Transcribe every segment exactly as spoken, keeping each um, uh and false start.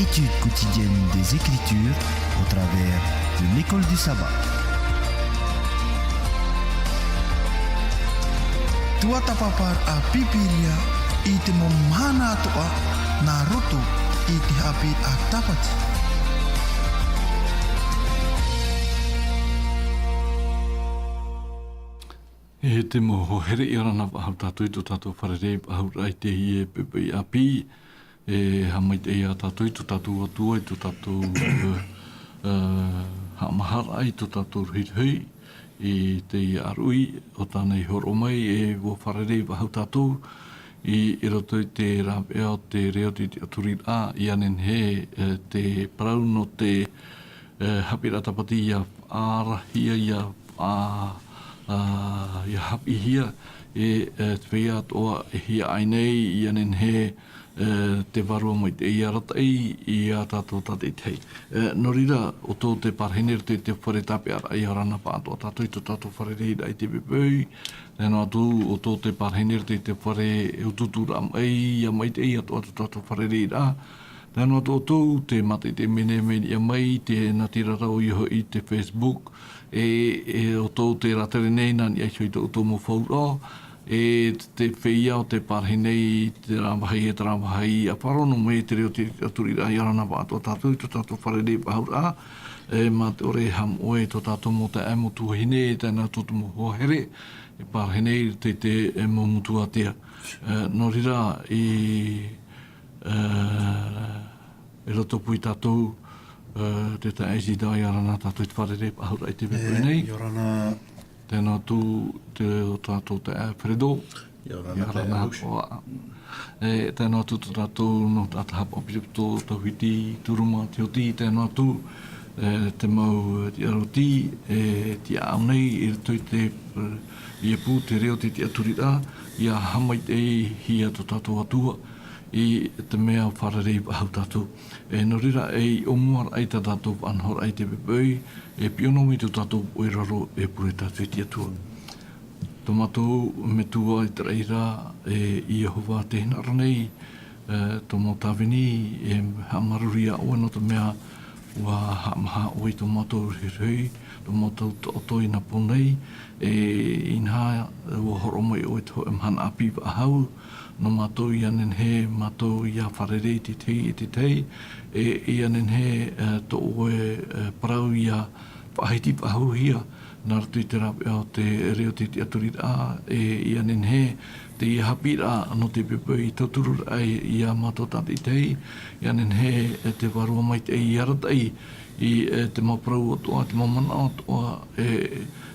Étude quotidienne des Écritures au travers de l'école du sabbat. Tuatāpaparaʻa Pīpīria i te mau mahana atoʻa nā roto i te haʻapiʻiraʻa Tāpati. E te mau hoa here, ʻia ora na faʻahou tātou i tō tātou fārerei faʻahouraʻa i teie poʻipoʻi ʻāpī. E haʻamaitaʻi ia tātou i tō tātou Atua, i tō tātou, e, e, haʻamāuruuru i tō tātou rohirohi, i teie ʻāruʻi, ʻo tāna i hōroʻa mai, e ʻua fārerei faʻahou tātou, i, i roto i te rāveʻa o te reo o te tiʻaturiraʻa, ʻia nehenehe, e, te parau nō te, e, haʻapiʻiraʻa Tāpati ʻia faʻaarahia, ʻia, a, a, ʻia haʻapiʻihia, e, e, te feiā atoʻa e hiaʻai nei, ʻia nehenehe, e, te Vārua Maitaʻi ʻia arataʻi ia tātou tātaʻitahi. E, nō reira, ʻo tō te pārahi nei i roto i te fare tāpeʻaraʻa, ʻia ora na faʻahou tātou i tō tātou fārereiraʻa i teie poʻipoʻi. Tae noa atu, ʻo tō te pārahi nei i roto i te fare e utuuturaʻa mai, ʻia maitaʻi atoʻa tō tātou fārereiraʻa. Tae noa atu ʻoutou, tē mātaʻitaʻi mai nei, mai niʻa mai, tē natirara ʻoia hoʻi i te Facebook, e, e ʻo tō te rātere nei, nā niʻa iho i tō ʻoutou mau fauraʻo, e te feiā o te pārahi nei, terā vāhi, e terā vāhi, ʻa faʻaroʻo mai te reo o te tiʻaturiraʻa, ʻia ora na faʻahou tātou i tō tātou fārerei faʻahouraʻa, e mā te ʻore e haʻamoʻe i tō tātou mau taeaʻe, mau tuahine, tae noa atu te mau hoa here, e pārahi nei i te, te, e mau metua atu. E, nō reira, i, e, i roto paʻi tātou, e, te taeaʻe Zida, ʻia ora na tātou i te fārerei faʻahouraʻa i teie poʻipoʻi nei. E, ʻia ora na. Tae noa atu te, ʻo tātou taeaʻe Fredo. ʻIa ora na, ʻia ora na taeaʻe Bush. Hoa. E, tae noa atu tō tātou nō te haʻapaʻo ʻāpiripito, tauhiti, tūruma, te oti, tae noa atu, e, te mau, e, tiʻaroti, e, tiʻaʻau nei, i roto i te, e, ʻiepu, te reo o te tiʻaturiraʻa, ʻia haʻamaitaʻihia tō tātou Atua, i te mea fārerei faʻahou tātou. E, nō reira, e, i ʻōmuaraʻa i tā tātou faʻanahoraʻa i teie poʻipoʻi, e piʻo noa mai tō tātou poʻe raro, e pure tātou i te Atua. Tō mātou Metua Iteraʻera, e Iehova, tē hinaʻaro nei, e, tō mau tāvini, e haʻamāuruuru ia ʻoe nō te mea ʻua haʻamāha ʻoe i tō mātou rohirohi, tō mātou taʻoto i nā pō nei, e inaha, ʻua hōroʻa mai ʻoe i te hōʻē mahana ʻāpī faʻahou, nō mātou ʻia nehenehe mātou ʻia fārerei i te tahi, i te tahi, e ʻia nehenehe, e, tō ʻoe, e, parau ʻia faʻahiti faʻahouhia, nā roto i te rāveʻa o te reo o te tiʻaturiraʻa, e ʻia nehenehe teie haʻapiʻiraʻa nō teie poʻipoʻi i tauturu ai ia mātou tātaʻitahi, ʻia nehenehe, e, te Vārua Maitaʻi ʻia arataʻi i, e, te mau parau atoʻa, te mau manaʻo atoʻa, e,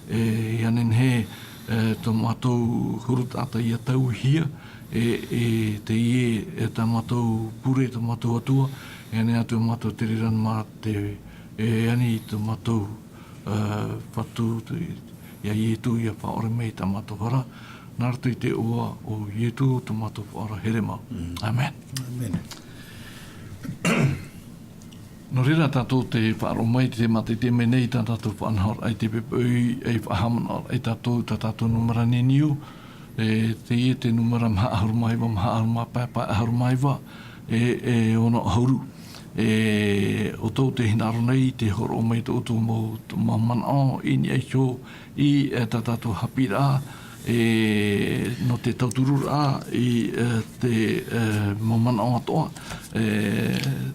e, ʻia nehenehe, e, tō mātou huru taʻata ʻia tauihia, e, e teie, e, tā mātou pure, tō mātou Atua, e ani atu mātou te reira mā te, e ani i tō mātou, e, Fatu, te, ia Ietu, ʻia faʻaʻore mai tā mātou hara, nā roto i te iʻoa o Ietu, tō mātou Faʻaora here mau. Mm. Amen. Amen. Nō reira tātou tē faʻaroʻo mai, tē mātaʻitaʻi mai nei tā tātou faʻanahoraʻa i teie poʻipoʻi, e faʻahaʻamanaʻo ai tātou, tā tātou nūmera niniu, e, teie te nūmera maha ʻahuru mā iva, maha ʻahuru mā pae, pae ʻahuru mā iva, e, e ono ʻahuru. E, ʻoutou tē hinaʻaro nei, tē hōroʻa mai tō ʻoutou mau, tō mau manaʻo, i niʻa iho i, e, tā tātou haʻapiʻiraʻa, e, nō te tautururaʻa i, e, te, e, mau manaʻo atoʻa, e,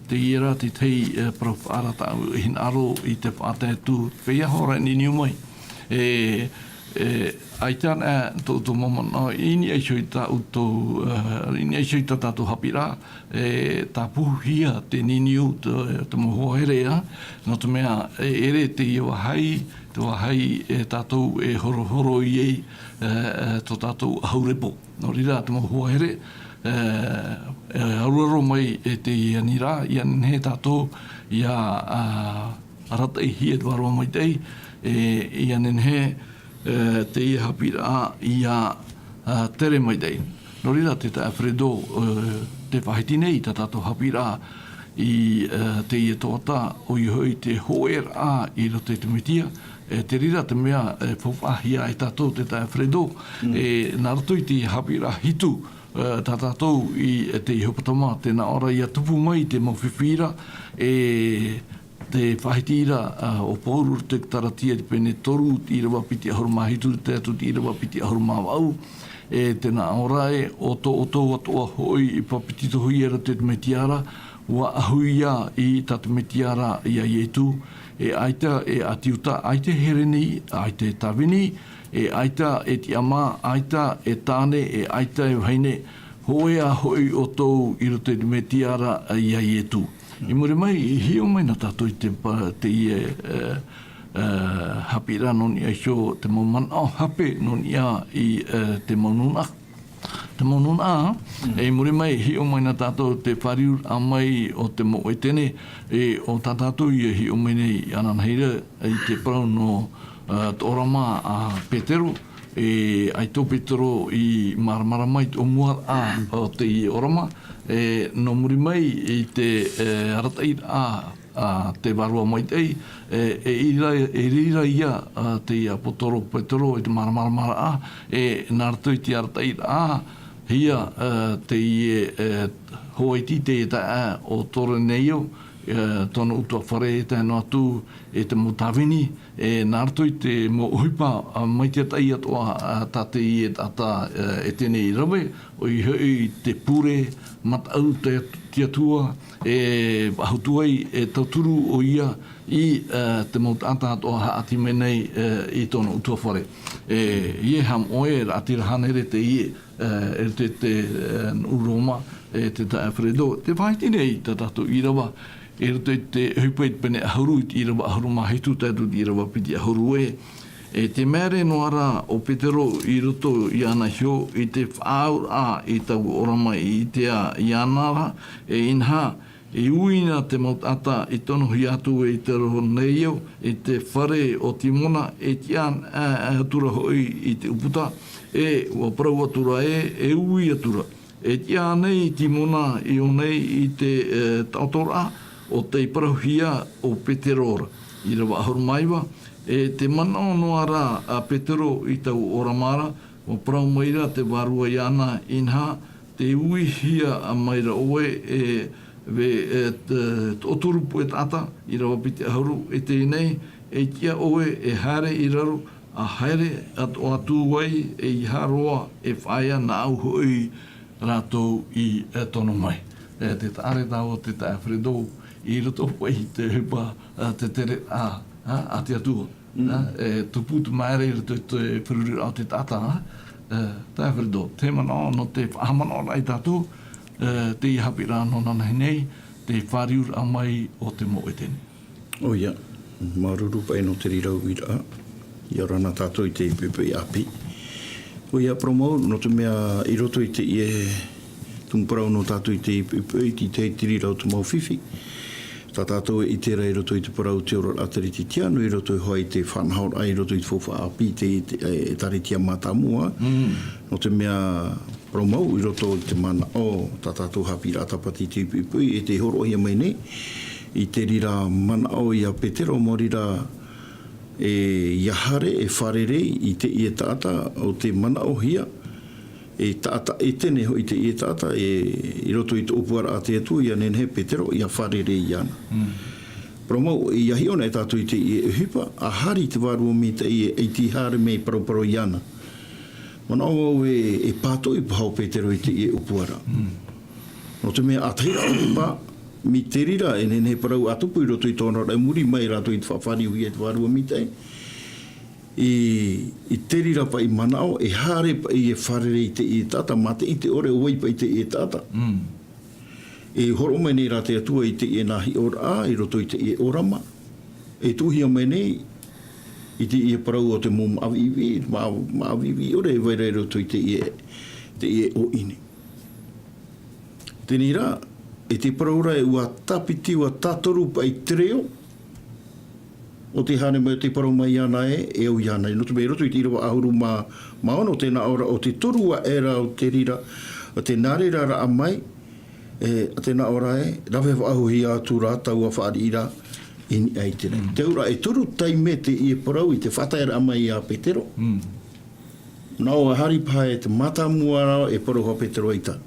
teie rā te tahi, e, parau faʻaara tāʻu e hinaʻaro i te faʻatae atu, feiā hora e niniu mai. E, e, ʻaita anaʻe tō, tō mau manaʻo, i niʻa iho i tā ʻoutou, e, i niʻa iho i tā tātou haʻapiʻiraʻa, e, tāpūhia te niniu, te, te mau hoa here, ā, nō te mea, e, ʻere teie vāhi, te vāhi, e, tātou e horohoro i ai, e, e, tō tātou ʻahu repo. Nō reira, te mau hoa here, e, e, aroaro mai, e, teie aniraʻa, ʻia nehenehe tātou, ʻia, ā, arataʻihia te Vārua Maitaʻi, e, ʻia nehenehe, e, teie haʻapiʻiraʻa ʻia, ā, tere maitaʻi. Nō reira, te taeaʻe Fredo, e, tē faʻahiti nei tā tātou haʻapiʻiraʻa i, e, teie tuhaʻa, ʻoia hoʻi te hōʻēraʻa i roto i te Mesia, e, te reira te mea, e, faufaʻahia ai tātou te taeaʻe Fredo, mm, e, nā roto i te haʻapiʻiraʻa hitu, tā tātou i te Iehova Tama, tē nā ʻō ra ʻia tupu mai te mau fifi ra, e te faʻahiti ra o Pauro te Karatia i te pene toru, te ʻīrava piti ʻahuru mā hitu, te atu te ʻīrava piti ʻahuru mā vaʻu, e tē nā ʻō ra ē, ʻo tō ʻoutou atoʻa hoʻi i papetitohia i roto i te Mesia ra, ʻua ʻahu ia i tā te Mesia ra iā Ietu, e ʻaita e ʻāti Iuta, ʻaita e Hereni, ʻaita e tāvini, e ʻaita e tiʻamā, ʻaita e tāne, e ʻaita e vahine, hōʻē ā hoʻi ʻoutou i roto i te Mesia ra iā Ietu. I muri mai, i hiʻo mai na tātou i te pa-, teie, e, e, haʻapiʻiraʻa nō niʻa iho, te mau manaʻo hape nō niʻa i, e, te mau nūnaʻa. Te mau nūnaʻa, e, i muri mai, hiʻo mai na tātou te fāriuraʻa mai o te mau ʻētene, e, ʻo tā tātou ʻia hiʻo mai nei ananahi ra, i te parau nō, e, te ʻōrama a Petero, e, ʻaita ʻo Petero i māramarama i te ʻōmuaraʻa o teie ʻōrama, e, nō muri mai i te, e, arataʻiraʻa a te Vārua Maitaʻi, e, e ʻī ra, e reira ia, a, te ʻāpōsetolo Petero i te māramarama ra, e, nā roto i te arataʻiraʻa, hia, e, teie, e, hōʻē iti teie taeaʻe ʻo Koroneio, e, tōna ʻutuāfare e tae noa atu i te mau tāvini, e, nā roto i te mau ʻohipa, a, maitaʻi atoʻa, a, tā teie taʻata, e, ʻētene i rave, ʻoia hoʻi te pure mataʻu te, te Atua, e faʻahotu ai, e tauturu ʻoia i, e, te mau taʻata atoʻa haʻati mai nei, e, i tōna ʻutuāfare. E, ʻia haʻamoʻe, e raʻatira hānere teie, e, e te, te, e, nuʻu Roma, e te taeaʻe Alfredo. Tē faʻahiti nei tā tātou ʻīrava, i roto i te ʻohipa i te pene ʻahuru, i te ʻīrava ʻahuru mā hitu, tae atu i te ʻīrava piti ʻahuru ē. E tē māere noa ra ʻo Petero i roto iāna iho i te faʻaauraʻa i taua ʻōrama i ʻitea iāna ra, e inaha, e ui na te mau taʻata i tonohia atu e i te Koroneio, i te fare o Simona, e tiʻa, e, e atu ra hoʻi i te ʻūputa, e ʻua parau atu ra ē, e ui atu ra. E tiʻa ānei Simona i ʻō nei i te, e, taʻotoraʻa o tei parauhia ʻo Petero ra? ʻĪrava ʻahuru mā iva, e tē manaʻo noa ra a Petero i taua ʻōrama ra, ʻua parau mai ra te Vārua iāna, inaha, tē uihia mai ra ʻoe e, e, e, te, toʻotoru puʻe taʻata, ʻīrava piti ʻahuru, e teie nei, e tiʻa ʻoe e haere i raro, ʻa haere atoʻa atu ai, ʻeiaha roa e faʻaea, nāʻu hoʻi rātou i, e, tono mai. E, te taʻata rā o te taeaʻe Alfredo, i roto paʻi i te ʻohipa, e, te tere, a, a, a te Atua. Mm. E, e tupu te māere i roto i te feruriraʻa o te taʻata, e, taeaʻe Alfredo, te manaʻo nō te faʻahaʻamanaʻo ai tātou, e, teie haʻapiʻiraʻa nō ananahi nei, te fāriuraʻa mai o te mau ʻētene. ʻOia, māuruuru paʻi nō te reira uiraʻa, ʻia ora na tātou i teie poʻipoʻi ʻāpī. ʻOia, parau mau, nō te mea i roto i teie tumu parau nō tātou i teie poʻipoʻi, i te, i te reira o te mau fifi. Tā tātou e ʻite ra i roto i te parau o te oraraʻa Kerisetiano, i roto iho ā i te faʻanahoraʻa, i roto i te faufaʻa ʻāpī, te, te, e, ʻĒkālesia mātāmua. Mm. Nō te mea, parau mau i roto i te manaʻo, tā tātou haʻapiʻiraʻa tāpati i teie poʻipoʻi, e tē hōroʻahia mai nei, i te reira manaʻo ia Petero, maori rā, e, ʻia haere, e fārerei i teie taʻata, ʻo tē manaʻohia, e taʻata ʻētene hoʻi teie taʻata, e, i roto i te ʻōpuaraʻa a te Atua, ʻia nehenehe Petero, ʻia fārerei iāna. Mm. Parau mau, ʻia hiʻo na tātou i teie ʻohipa, ʻa hari te Vārua Maitaʻi e, e ʻaita e haere mai e paraparau iāna. Manaʻo au e, e pātoʻi paha ʻo Petero i teie ʻōpuaraʻa. Mm. Nō te mea ʻa tahi rā ʻohipa, mai te reira, e nehenehe parau ʻa tupu i roto i tōna ra i muri mai rātou i te faʻafāriuhia e te Vārua Maitaʻi. I, i te reira paʻi manaʻo, e haere paʻi e fārerei i teie taʻata, mā te ʻite ʻore ʻo vai paʻi teie taʻata. Mm. E hōroʻa mai nei rā te Atua i teie nā hiʻoraʻa, i roto i teie ʻōrama. E tuʻuhia mai nei, i teie parau o te mau māʻa viʻiviʻi, mā-, māʻa viʻiviʻi ʻore e vai ra i roto i teie, teie ʻōʻini. Teie rā, e te parau ra e ʻua tāpiti, ʻua tātoru paʻi te reo, ʻo tē haere mai, ʻo tē parau mai iāna ē, e au iāna ē. Nō te mea i roto i te ʻīrava ʻahuru mā, mā ono, tē nā ʻō ra ʻo te toru aʻera o te reira, ʻo tē nā reira raʻa mai, e, tē nā ʻō ra ē, rave faʻahouhia atu rā taua fāriʻiraʻa i niʻa i te reo. Mm. Te auraʻa e toru taime teie parau i te faʻataeraʻa mai ia Petero. Mm. Nō, e haere paha e te mātāmua ra e parau a Petero i tā.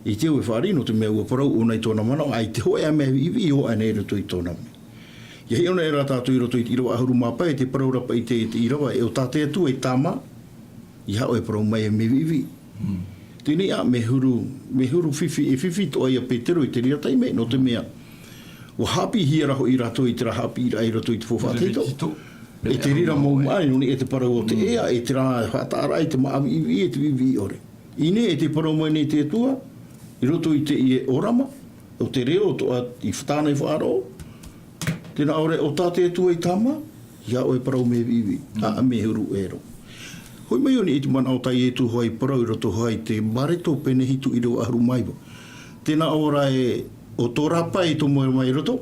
I te au e fāriʻi, nō te mea ʻua parau ʻōna i tōna manaʻo, ʻaita e hōʻē mea viʻiviʻi ʻoia nei i roto i tōna mea. ʻIa hiʻo nei rā tātou i roto i te ʻīrava ʻahuru mā pae, e te parau ra paʻi i te, te ʻīrava, e ʻo tā te Atua i tāmā, ʻeiaha ʻoe e parau mai e mea viʻiviʻi. Teie nei ā, mea huru, mea huru fifi, e fifi atoʻa ia Petero i te reira taime, nō te mea, ʻua haʻapiʻihia ra hoʻi rātou i terā haʻapiʻiraʻa i roto i te faufaʻa tahito. E te reira mau māʻa, nō niʻa i te parau o te ea, e terā faʻataʻaraʻa i te māʻa viʻiviʻi, e te viʻiviʻi ʻore. ʻInei, e te parau mai nei te Atua, i roto i teie ʻōrama, ʻo te reo, atoʻa i tāna i faʻaroʻo, tē nā ʻō ra ē, ʻo tā te Atua i tāmā, ʻeiaha ʻoe e parau mea viʻiviʻi, ʻa, mea huru ʻē roa. Hoʻi mai ʻōna i te manaʻo tā Ietu hoʻi i parau i roto hoʻi i te Mareko pene hitu ʻīrava ʻahuru mā iva. Tē nā ʻō ra ē, ʻo tō rāpae i tomo mai roto,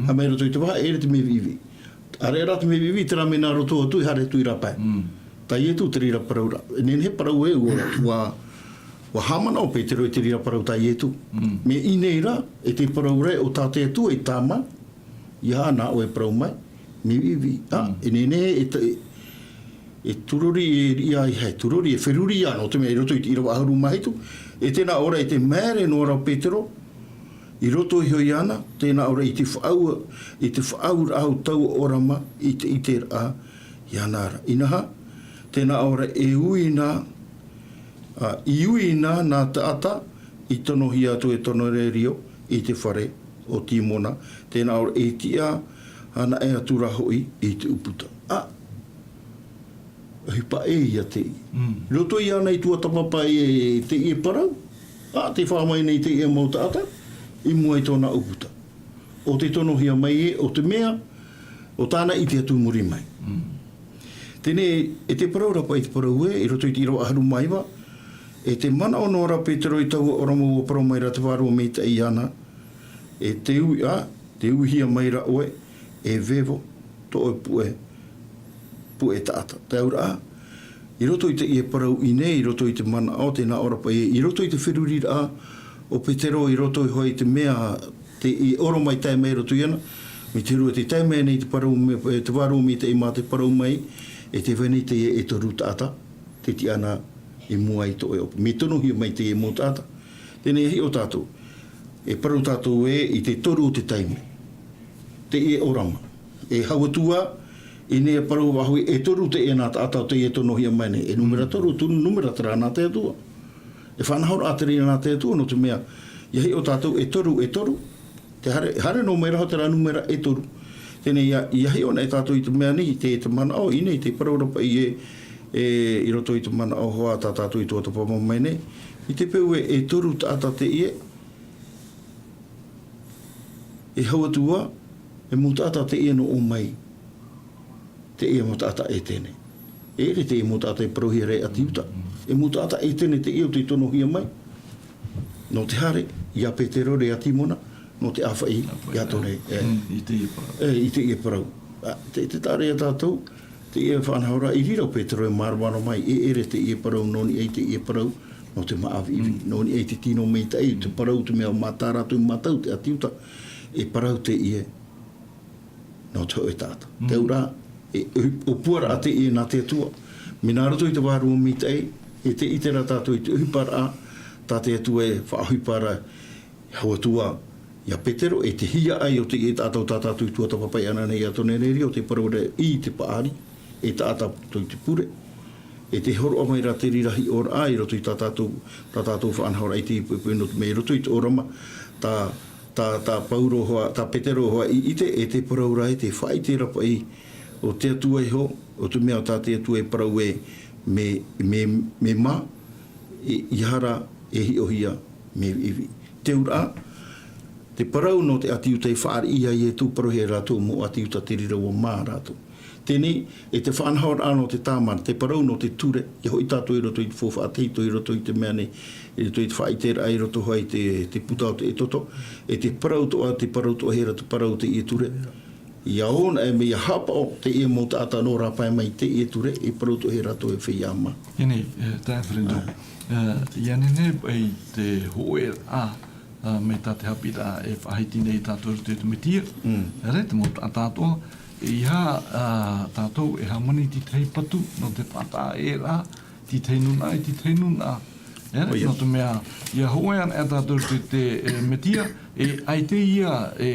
ʻa mai roto i te vaha, e ʻere te mea viʻiviʻi. ʻAreʻa rā te mea viʻiviʻi, terā mea nā roto atu, e haere atu i rāpae. Tā Ietu te reira parau ra. E nehenehe e parau ē, ʻua, ʻua, ʻua haʻamanaʻo Petero i te reira parau tā Ietu. Mea ʻinei rā, e te parau ra ē, ʻo tā te Atua i tāmā, ʻeiaha ʻoe e parau mai, mea viʻiviʻi. ʻĀ, e nehenehe, e ta-, e, e tūrori, e riʻi ā, e haere, tūrori, e feruri ā, nō te mea i roto i te ʻīrava ʻahuru mā hitu, e tē nā ʻō ra, e te maere noa ra Petero, i roto iho iāna, tē nā ʻō ra i te faʻaau, i te faʻaauraʻa o taua ʻōrama, i te, i te ʻiteraʻa iāna ra. Inaha, tē nā ʻō ra, e ui na, ā, i ui na nā taʻata, i tonohia atu e tōna rerio, i te fare o Timona, tē nā ʻō ra, e tiʻa anaʻe atu ra hoʻi i te ʻūputa. ʻĀ, ʻohipa ʻē ia teie. I roto iāna i tuatāpapa e teie parau, ʻā, tē faʻaau mai nei teie mau taʻata, i mua i tōna ʻūputa. ʻO te tonohia mai ē, ʻo te mea, ʻo tāna ʻite atu i muri mai. Teie nei, e te parau ra paʻi i te parau ē, i roto i te ʻīrava ʻahuru mā iva, e te manaʻo noa ra Petero i taua ʻōrama ʻua parau mai ra te Vārua Maitaʻi iāna, e te ui ā, tē uihia mai ra ʻoe, e vevo, tō ʻoe puʻe, puʻe taʻata. Te auraʻa, i roto i teie parau ʻinei, i roto i te manaʻo, tē nā ʻō ra paʻi ē, i roto i te feruriraʻa o Petero, i roto hoʻi i te mea, teie ʻōrama i tae mai i roto iāna, mai te huru e tē tae mai nei te parau mai, e te Vārua Maitaʻi mā te parau mai, e tē vai nei teie e toru taʻata, tē tiʻa na i mua i tō ʻoe ʻōputa. Mea tonohia mai teie mau taʻata. Teie nei e hiʻo tātou. E parau tātou ē, i te toru o te taime. Teie ʻōrama. E hau atu ā, ʻinei e parau faʻahou, e toru teie nā taʻata ʻo tē tonohia mai nei. E nūmera toru, toru nūmera terā nā te Atua. E faʻanahoraʻa terā nā te Atua, nō te mea, ʻia hiʻo tātou e toru, e toru. Tē haere, haere noa mai ra hoʻi terā nūmera e toru. Teie nei ʻia, ʻia hiʻo na e tātou i te mea nei, te, te manaʻo, ʻinei, te parau ra paʻi ē, e, i roto i te manaʻo hoʻi tā tātou i tuatāpapa mai nei. I te peu ē, e toru taʻata teie, e hau atu ā, e mau taʻata teie nō ʻō mai. Teie mau taʻata ʻētene. E ʻere teie mau taʻata e parauhia ra ʻāti Iuta. E mau taʻata ʻētene teie ʻo tē tonohia mai. Nō te haere, ia Petero, ia Timona, nō te ʻāfaʻi, ia Tone. E, i teie parau. E, i teie parau. ʻĀ, te, te taʻa ra ia tātou, teie faʻanahoraʻa i reira ʻo Petero e māramarama mai, e ʻere teie parau nō niʻa i teie parau, nō te māʻa viʻiviʻi, nō niʻa i te tino maitaʻi, te parau, te mea mā tā rātou i mātau, te ʻāti Iuta, e parau teie, nō te hōʻē taʻata. Te auraʻa, e, e, ʻōpuaraʻa teie nā te Atua. Mea nā roto i te Vārua Maitaʻi, e te ʻite ra tātou i te ʻohiparaʻa, tā te Atua e faʻaʻohipa ra, e hau atu ā, ia Petero, e te hiaʻai o teie taʻata ʻo tā tātou i tuatāpapa iāna nei ia Tonererio, te parau ra i te paʻari, e taʻata tō i te pure. E te hōroʻa mai ra te reira hiʻoraʻa i roto i tā tātou, tā tātou faʻanahoraʻa i te poʻipoʻi nō te mea i roto i te ʻōrama, tā, tā, tā Pauro hoʻi, tā Petero hoʻi i ʻite, e te parau ra e te faʻaʻite ra paʻi, ʻo te Atua iho, ʻo te mea ʻo tā te Atua e parau ē, mea, mea, mea mā, e, ʻeiaha ra e hiʻohia, mea viʻiviʻi. Te auraʻa, te parau nō te ʻāti Iuta i fāriʻi ia Ietu, parauhia e rātou mau ʻāti Iuta te reira ʻua mā rātou. Teie nei, e te faʻanahoraʻa nō te tāmānā, te parau nō te ture, ʻia hoʻi tātou i roto i te faufaʻa tahito, i roto i te mea nei, i roto i te faʻaʻiteraʻa, i roto hoʻi i te, te puta o te Exodo, e te parau atoʻa, te parau atoʻa, hia ra te parau o teie ture. ʻIa ʻō na e mea ʻia haʻapaʻo teie mau taʻata nō rāpae mai i teie ture, e parau atoʻa hia rātou e feiā mā. Teie nei, e, taeaʻe Fernando. E, ʻia nehenehe paʻi te hōʻē, ā, ā, mai tā te haʻapiʻiraʻa e faʻahiti nei tātou i roto i te Mesia. ʻAreʻa te mau taʻata atoʻa, ʻeiaha, ā, tātou e hāmani i te tahi patu nō te faʻataʻa ʻē ra, Tētahi nūnaʻa, e tētahi nūnaʻa. E, nō te mea, ʻia hōʻē ana e tātou te, te, e, Metia, e, ʻaita ia, e,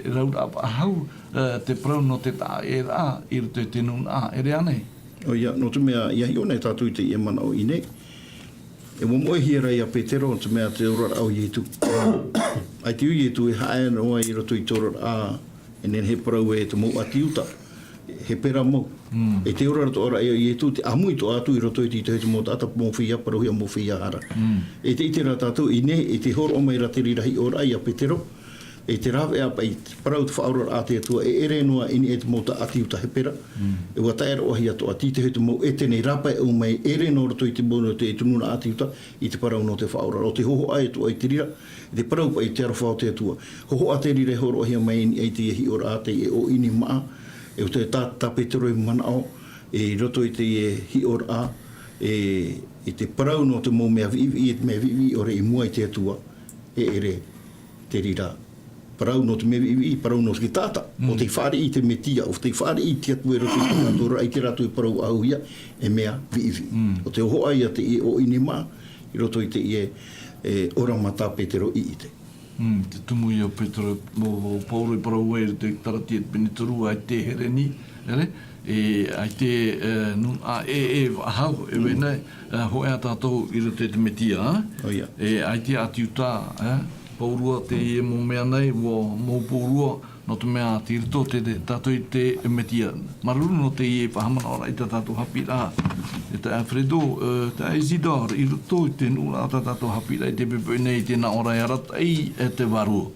rau rā faʻahou, e, te parau nō te taʻa ʻē rā, i roto i te nūnaʻa, e rā nei. ʻOia, nō te mea, ʻia hiʻo nei tātou i teie manaʻo i ʻō nei. E ʻua moʻehia ra ia Petero, nō te mea te oraraʻa o Ietu. ʻAita Ietu e haʻaea noa i roto i te oraraʻa, e nehenehe e parau e te mau ʻāti Iuta. Hepera mau. E te ora roto ʻoia ia Ietu, te ʻāmui atoʻa atu i roto i te, te mau taʻata mau feiā parauhia, mau feiā hara. E te ʻite ra tātou i ʻō nei, e te hōroʻa mai ra te reira hiʻoraʻa ia Petero, e te rāveʻa paʻi, parau te faʻaoraraʻa a te Atua, e ʻere noa i niʻa i te mau taʻata ʻĀti Iuta Hepera, e ʻua taʻeroʻahia atoʻa, tei te, te mau ʻētene rāpae ʻau mai, e ʻere noa roto i te mau, te, te nūnaʻa ʻĀti Iuta, i te parau nō te faʻaoraraʻa, ʻo te hōhoʻa atoʻa i te reira, i te parau paʻi te aroha o te Atua. Hōhoʻa te reira e hōroʻahia mai i niʻa i teie hiʻoraʻa, teie ʻōʻini māʻa, e ʻo te tā, tā Petero i manaʻo, e i roto i teie hiʻoraʻa, e, i te parau nō te mau mea viʻiviʻi, e te mea viʻiviʻi ʻore i mua i te Atua, e ʻere te reira. Parau nō te mea viʻiviʻi, parau nō te taʻata, ʻo tei fāriʻi i te Metia, ʻo tei fāriʻi i te Atua i roto i te rātou, i te rātou parau faʻahouhia, e mea viʻiviʻi. ʻO te hōhoʻa ia teie ʻōʻini māʻa, i roto i teie, e, ʻōrama tā Petero i ʻite. Mm, te tumu ia Petero, ʻo, ʻo Paulo e parau ai i te Kalatia pene toru, ʻaita e hereni, ʻere, e, ʻaita, e, nūnaʻa ʻē, ʻē faʻahou, e vena, e, hōʻē tātou i roto i te Metia, e? ʻOia. E, ʻaita ʻĀti Iuta, e? Pauroa teie mau mea nei, ʻua mau pauroa, nō te mea tei roto te, te, tātou i te Metia. Māuruuru nō teie faʻahaʻamanaʻoraʻa i tā tātou haʻapiʻiraʻa. E tā Alfredo, e, tā Isidore, i roto i te nūnaʻa tā tātou haʻapiʻiraʻa i te poʻipoʻi nei, i te nā ʻō ra e arataʻi, e te vārua.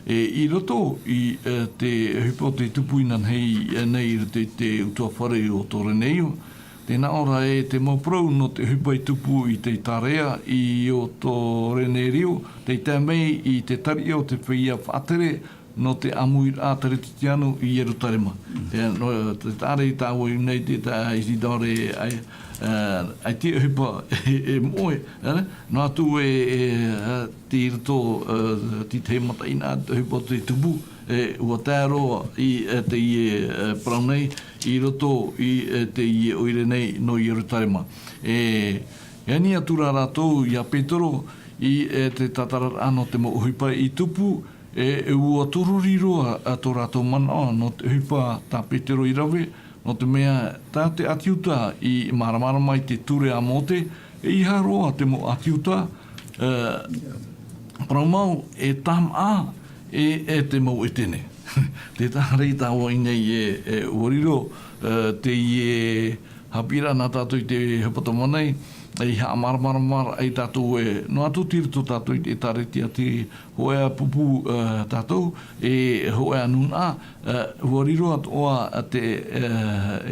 E, i roto i, e, te ʻohipa o te tupu inanahi, e, nei i roto i te ʻutuāfare o Kōreneio, tē nā ʻō ra ē te mau parau nō te ʻohipa i tupu i te Italia, i ʻō Kōreneio, tei tae mai i te tariʻa o te feiā faʻatere nō te ʻāmuiraʻa Teretitiano i Ierutarema. Te, nō, te tāʻara i tāua i ʻō nei te tā Isidore, ʻai, e, ʻaita e ʻohipa e, e moʻe, e, noa atu e, e, e, tei roto, e, tei te mataʻeinaʻa, te ʻohipa o te tupu, e, ʻua tae roa i, e, teie, e, parau nei, i roto i, e, teie ʻoire nei nō Ierutarema. E, e ani atu ra rātou ia Petero i, e, te tātararaʻa nō te mau ʻohipa i tupu, e, e ʻua torori roa, a, tō rātou manaʻo nō te ʻohipa tā Petero i rave, nō te mea, tā te ʻĀti Iuta i māramarama i te ture a Mōte, e ʻeiaha roa te mau ʻĀti Iuta, e, parau mau, e tāmāʻa, e, e te mau ʻētene. Te tāʻara i tāua i ʻō nei e, e, ʻua riro, e, teie haʻapiʻiraʻa nā tātou i te hepetoma nei, e haʻamāramarama ai tātou e, noa atu tei roto tātou i te ʻĒtārētia, te hōʻē pupu, e, tātou, e hōʻē nūnaʻa, e, ʻua riro atoʻa te, e,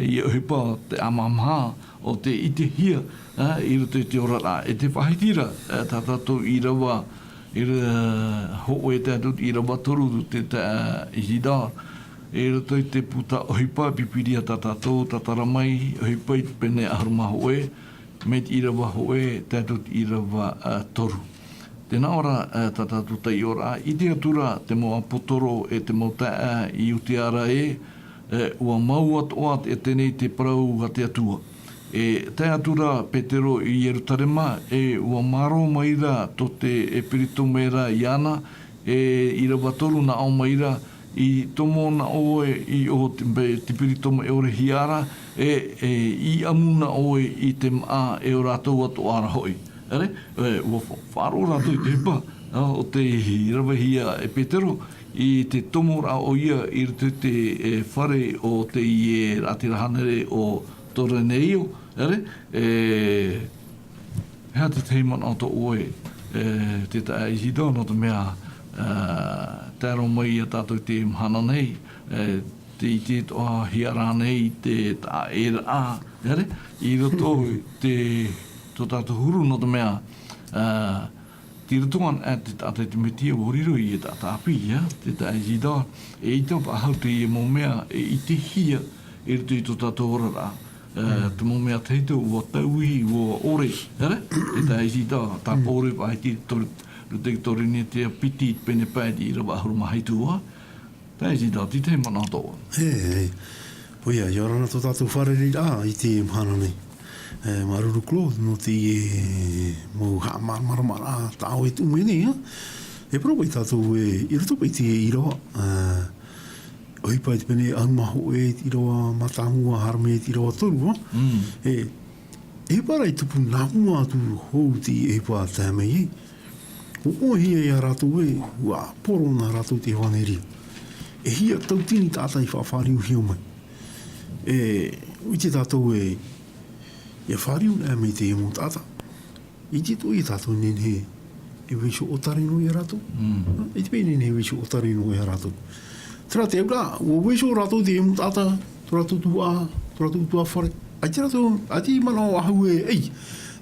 ia ʻohipa te ʻāmāmāhā o te ʻitehia, e, i roto i te oraraʻa. E te faʻahiti ra, e, tā tātou ʻīrava, ʻīra-, hōʻē tae atu i te ʻīrava toru te tā Isidore. I roto i te puta ʻohipa Pīpīria tā tātou, tātara mai, ʻohipa i te pene ʻahuru mā hōʻē, mai te ʻīrava hōʻē, tae atu i te ʻīrava, ā, toru. Tē nā ʻō ra, ā, tā tātou taiʻoraʻa, ʻite atu ra te mau ʻāpōsetolo e te mau taeaʻe i Iutea ra ē, ē, ʻua mau atoʻa te ʻētene i te parau a te Atua. E tae atu ra Petero i Ierutarema, e ʻua mārō mai ra tō te, e, peritome ra iāna, e, ʻīrava toru nā ʻō mai ra, i tomo na ʻoe i ʻō te, pe-, te peritome ʻore hia ra, e, e, i ʻamu na ʻoe i te māʻa e ʻo rātou atoʻa ra hoʻi. ʻEre, e, ʻua fa-, faʻaroʻo rātou i te ʻohipa, ā, o tei ravehia e Petero, i te tomoraʻa ʻoia i roto i te, e, fare o teie, e, raʻatira hānere o Kōreneio, ʻere, e, e aha te tahi manaʻo tō ʻoe, e, te taeaʻe Isidore, nō te mea, e, tae roa mai ia tātou i te mahana nei, e, tē ʻite atoʻa hia rānei te taʻa ʻē ra, ʻere, i roto i te, tō tātou huru, nō te mea, e, tei roto anaʻe te taʻata i te Metia, ʻua riro ïa e taʻata ʻāpī, ʻia, te taeaʻe Isidore, e ʻaita faʻahou teie mau mea, e ʻitehia i roto i tō tātou oraraʻa. E, te mau mea tahito, ʻua tauihi, ʻua ʻore, ʻere? E taeaʻe Isidore, tā Pauro e faʻahiti i te Kōr-, roto i te Kōrinetia piti, pene pae i te ʻīrava ʻahuru mā hitu, ā. Taeaʻe Isidore, te tahi manaʻo tō ʻoe. E, e. ʻOia, ʻia ora na tō tātou fārereiraʻa i teie mahana nei. E, māuruuru Claude, nō teie mau haʻamāramarama tā ʻoe e tuʻu mai nei, ā. E parau paʻi tātou ē, i roto paʻi i teie ʻīrava, ā, ʻohipa i te pene, ʻahuru mā hōʻē te ʻīrava mātāmua, haere mai te ʻīrava toru, ā. Mm. E, e ʻohipa rā i tupu nā mua atu hou teie ʻohipa tae mai ai. ʻUa ʻohie ia rātou ē, ʻua poro nā rātou te ʻevaneria. E hia tauatini taʻata i faʻafāriuhia mai. E, ʻite tātou ē, ʻia fāriu anaʻe mai teie mau taʻata. ʻIte atoʻa ia tātou e nehenehe e vaiiho ʻōtare noa ia rātou. Mm. ʻIte paʻi e nehenehe e vaiiho ʻōtare noa ia rātou. Terā te auraʻa, ʻua vaiiho rātou teie mau taʻata, tō rātou tuhaʻa, tō rātou ʻutuāfare. ʻAita rātou, ʻaita i manaʻo ʻahu ē, ʻei,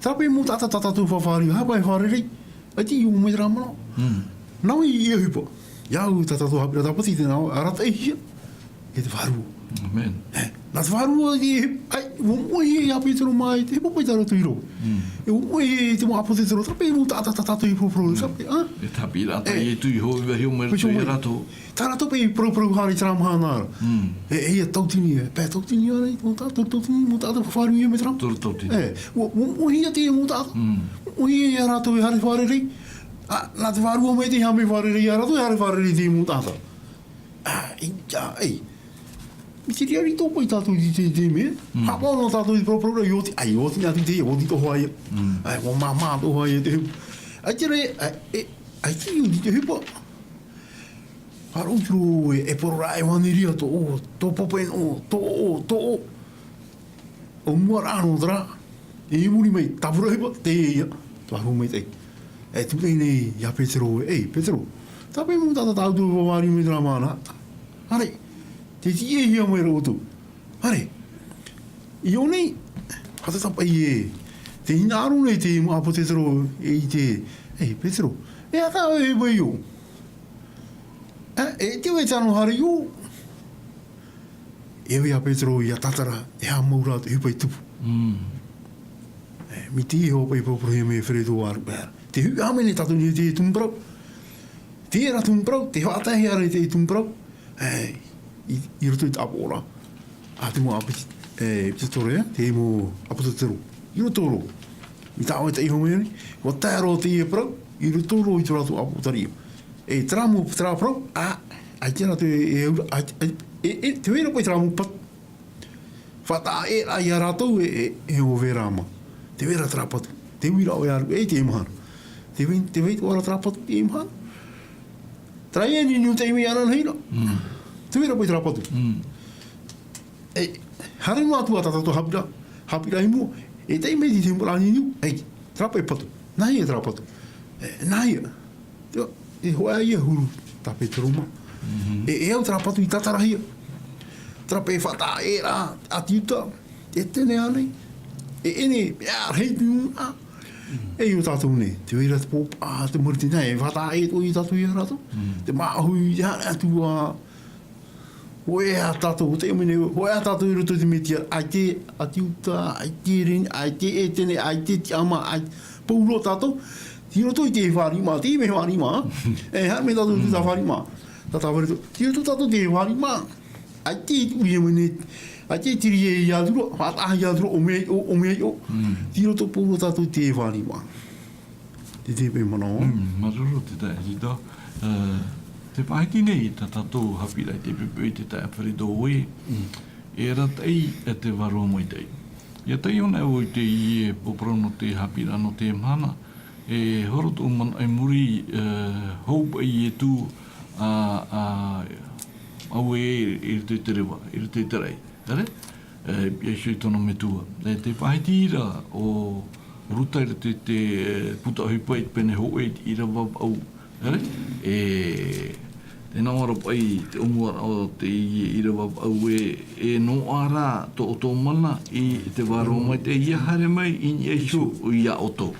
terā paʻi mau taʻata tā tātou e faʻafāriu, haʻapaʻo e fārerei. ʻAita i ʻō mai terā manaʻo. Mm. Nā ʻoe i ʻohipa. ʻIa au tā tātou haʻapiʻiraʻa tāpati i te nā ʻoe, arataʻihia e te Vārua. Amen. E, nā te Vārua i, ʻai, ʻua moʻehia ia Petero mā, e te ʻohipa paʻi tā rātou i rave. Mm. E ʻua moʻehia i te mau ʻāpōsetolo, terā paʻi mau taʻata tā tātou i poroporo, terā paʻi, ā? E te haʻapiʻiraʻa tā E. Ietu i hōʻē vaiiho mai Vaiiho roto ia mai. rātou. Tā rātou paʻi parauparau haere i terā mahana ra. Mm. E, e hia tauatini, e, pae tauatini ānei, mau taʻata, toru tauatini, mau taʻata faʻafāriuhia mai terā. Toru tauatini. E, ʻua, ʻua moʻehia teie mau taʻata. Mm. ʻUa moʻehia ia rātou e haere fārerei. Ā, nā te Vārua maitaʻi e haʻamau fārerei ia rātou, e haere fārerei teie mau taʻata. Ā, ʻei, ā, ʻei. Mea riʻariʻi atoʻa paʻi tātou i te, te mea. Mm. Haʻapaʻo noa tātou i te parauparau ra, ʻia oti, ʻai, ʻia oti atu i te, ʻia oti atoʻa hoʻi ia. Mm. ʻAi, ʻua māmā atoʻa hoʻi ia te ʻohipa. ʻAita rā, ʻai, e, ʻaita i oti i te ʻohipa. Faʻaroʻo i te rō e, e poro rā e ʻevaneria tō, tō pape noa, tō, tō. ʻO mua rā noa terā, i muri mai, tāvura ʻohipa, teie ia, te Vārua maitaʻi. E tuʻu nei ia Petero ē, ʻei, Petero, terā paʻi mau taʻata tā ʻoutou i faʻafāriu mai terā mahana. Haere, tē tiʻahia mai ra ʻoutou. Haere, i ʻō nei, haʻatata paʻi ē, tē hinaʻaro nei te mau ʻāpōsetolo e ʻite, ʻei, Petero, e aha tā ʻoe e vai ʻō? E, e te vai tano haere ʻō? E ui a Petero ʻia tātara, e aha mau rā te ʻohipa i tupu. Mm. E, mai te iho paʻi parauparauhia mai e Fredo ʻāruʻe ra. Tē hui ā mai nei tātou nei te tumu parau. Terā tumu parau, tē faʻataehia ra i te tumu parau. E, i, i roto i te ʻāpoʻoraʻa. A te mau ʻāpōse-, e, ʻāpōsetolo, e, te mau ʻāpōsetolo. I roto roa. I tā ʻoe taiʻo mai nei, ʻua tae roa teie parau, i roto roa i tō rātou ʻāpoʻoraʻa. E terā mau, terā parau, ā, ʻaita rātou e, e, ā, e, e, tē vai ra paʻi terā mau patu. Faʻataʻa ʻē rā ia rātou e, e, e ʻo vai ra mā. Tē vai ra terā patu. Tē ui ra ʻoe ʻāruʻe i teie mahana. Tē vai, tē vai atoʻa ra terā patu i teie mahana. Terā ia e niuniu taime iāna ananahi ra. Mm. Tē vai ra paʻi terā patu. Mm. E, haere noa atu ā tā tātou haʻapiʻiraʻa, haʻapiʻiraʻa i mua, e tae mai i te mau rā niuniu, ʻei, terā paʻi patu. Nāhea terā patu? E, nāhea? Te, e hōʻē ia huru tā Petero mā. Mhm. E, e au terā patu i tātarahia. Terā paʻi e faʻataʻa ʻē rā, ʻāti Iuta, e Etene ānei. E, e ʻene, e ʻārahi atu ā. Mm. E ʻo tātou nei, tē vai ra te pō, ā, te marutini, e faʻataʻa ʻē atoʻa ia tātou ia rātou. Mm. Te māʻohi, te haere atu ā, Hōʻē ā tātou, te mene, hōʻē ā tātou i roto i te Metia, ʻaita e, ʻāti Iuta, ʻaita e Irene, ʻaita e Etene, ʻaita e Tiama, ʻaita, pauroa tātou, tei roto i te fāriʻi mā, te mea fāriʻi mā, e, haere mai tātou i tā fāriʻi mā, tā, tā fāriʻi, tei roto tātou i te fāriʻi mā, ʻaita e tuʻu ia mene, ʻaita e tiri ia atu ra, faʻataʻa ia atu ra, ʻo mea, ʻo, ʻo mea, ʻo, Mm. tei roto pauroa tātou i te fāriʻi mā. Te, te pē manaʻo. Mm, māuruuru te taeaʻe Tito. E, tē faʻahiti nei tā tātou haʻapiʻiraʻa i te poʻipoʻi te taeaʻe Fredo ē. Mm. E arataʻi e te Vārua Maitaʻi. ʻIa taiʻo anaʻe vau i teie pōporo nō te haʻapiʻiraʻa nō teie mahana. E horo tōʻu manaʻo i muri, e, hou paʻi Ietu, ā, ā, ʻaita i roto i te reva, i roto i te raʻi. Haere, e, ʻia iho i tōna metua. E, tē faʻahiti ra ʻo Ruta i roto i te, e, puta ʻohipa i te pene hōʻē i te ʻīrava vaʻu. Haere, e, tē nā ʻō ra paʻi te ʻōmuaraʻa o te ʻīrava vaʻu ē, e noaʻa rā tō, tō mana i te Vārua Maitaʻi ʻia haere mai i niʻa iho iā ʻoutou.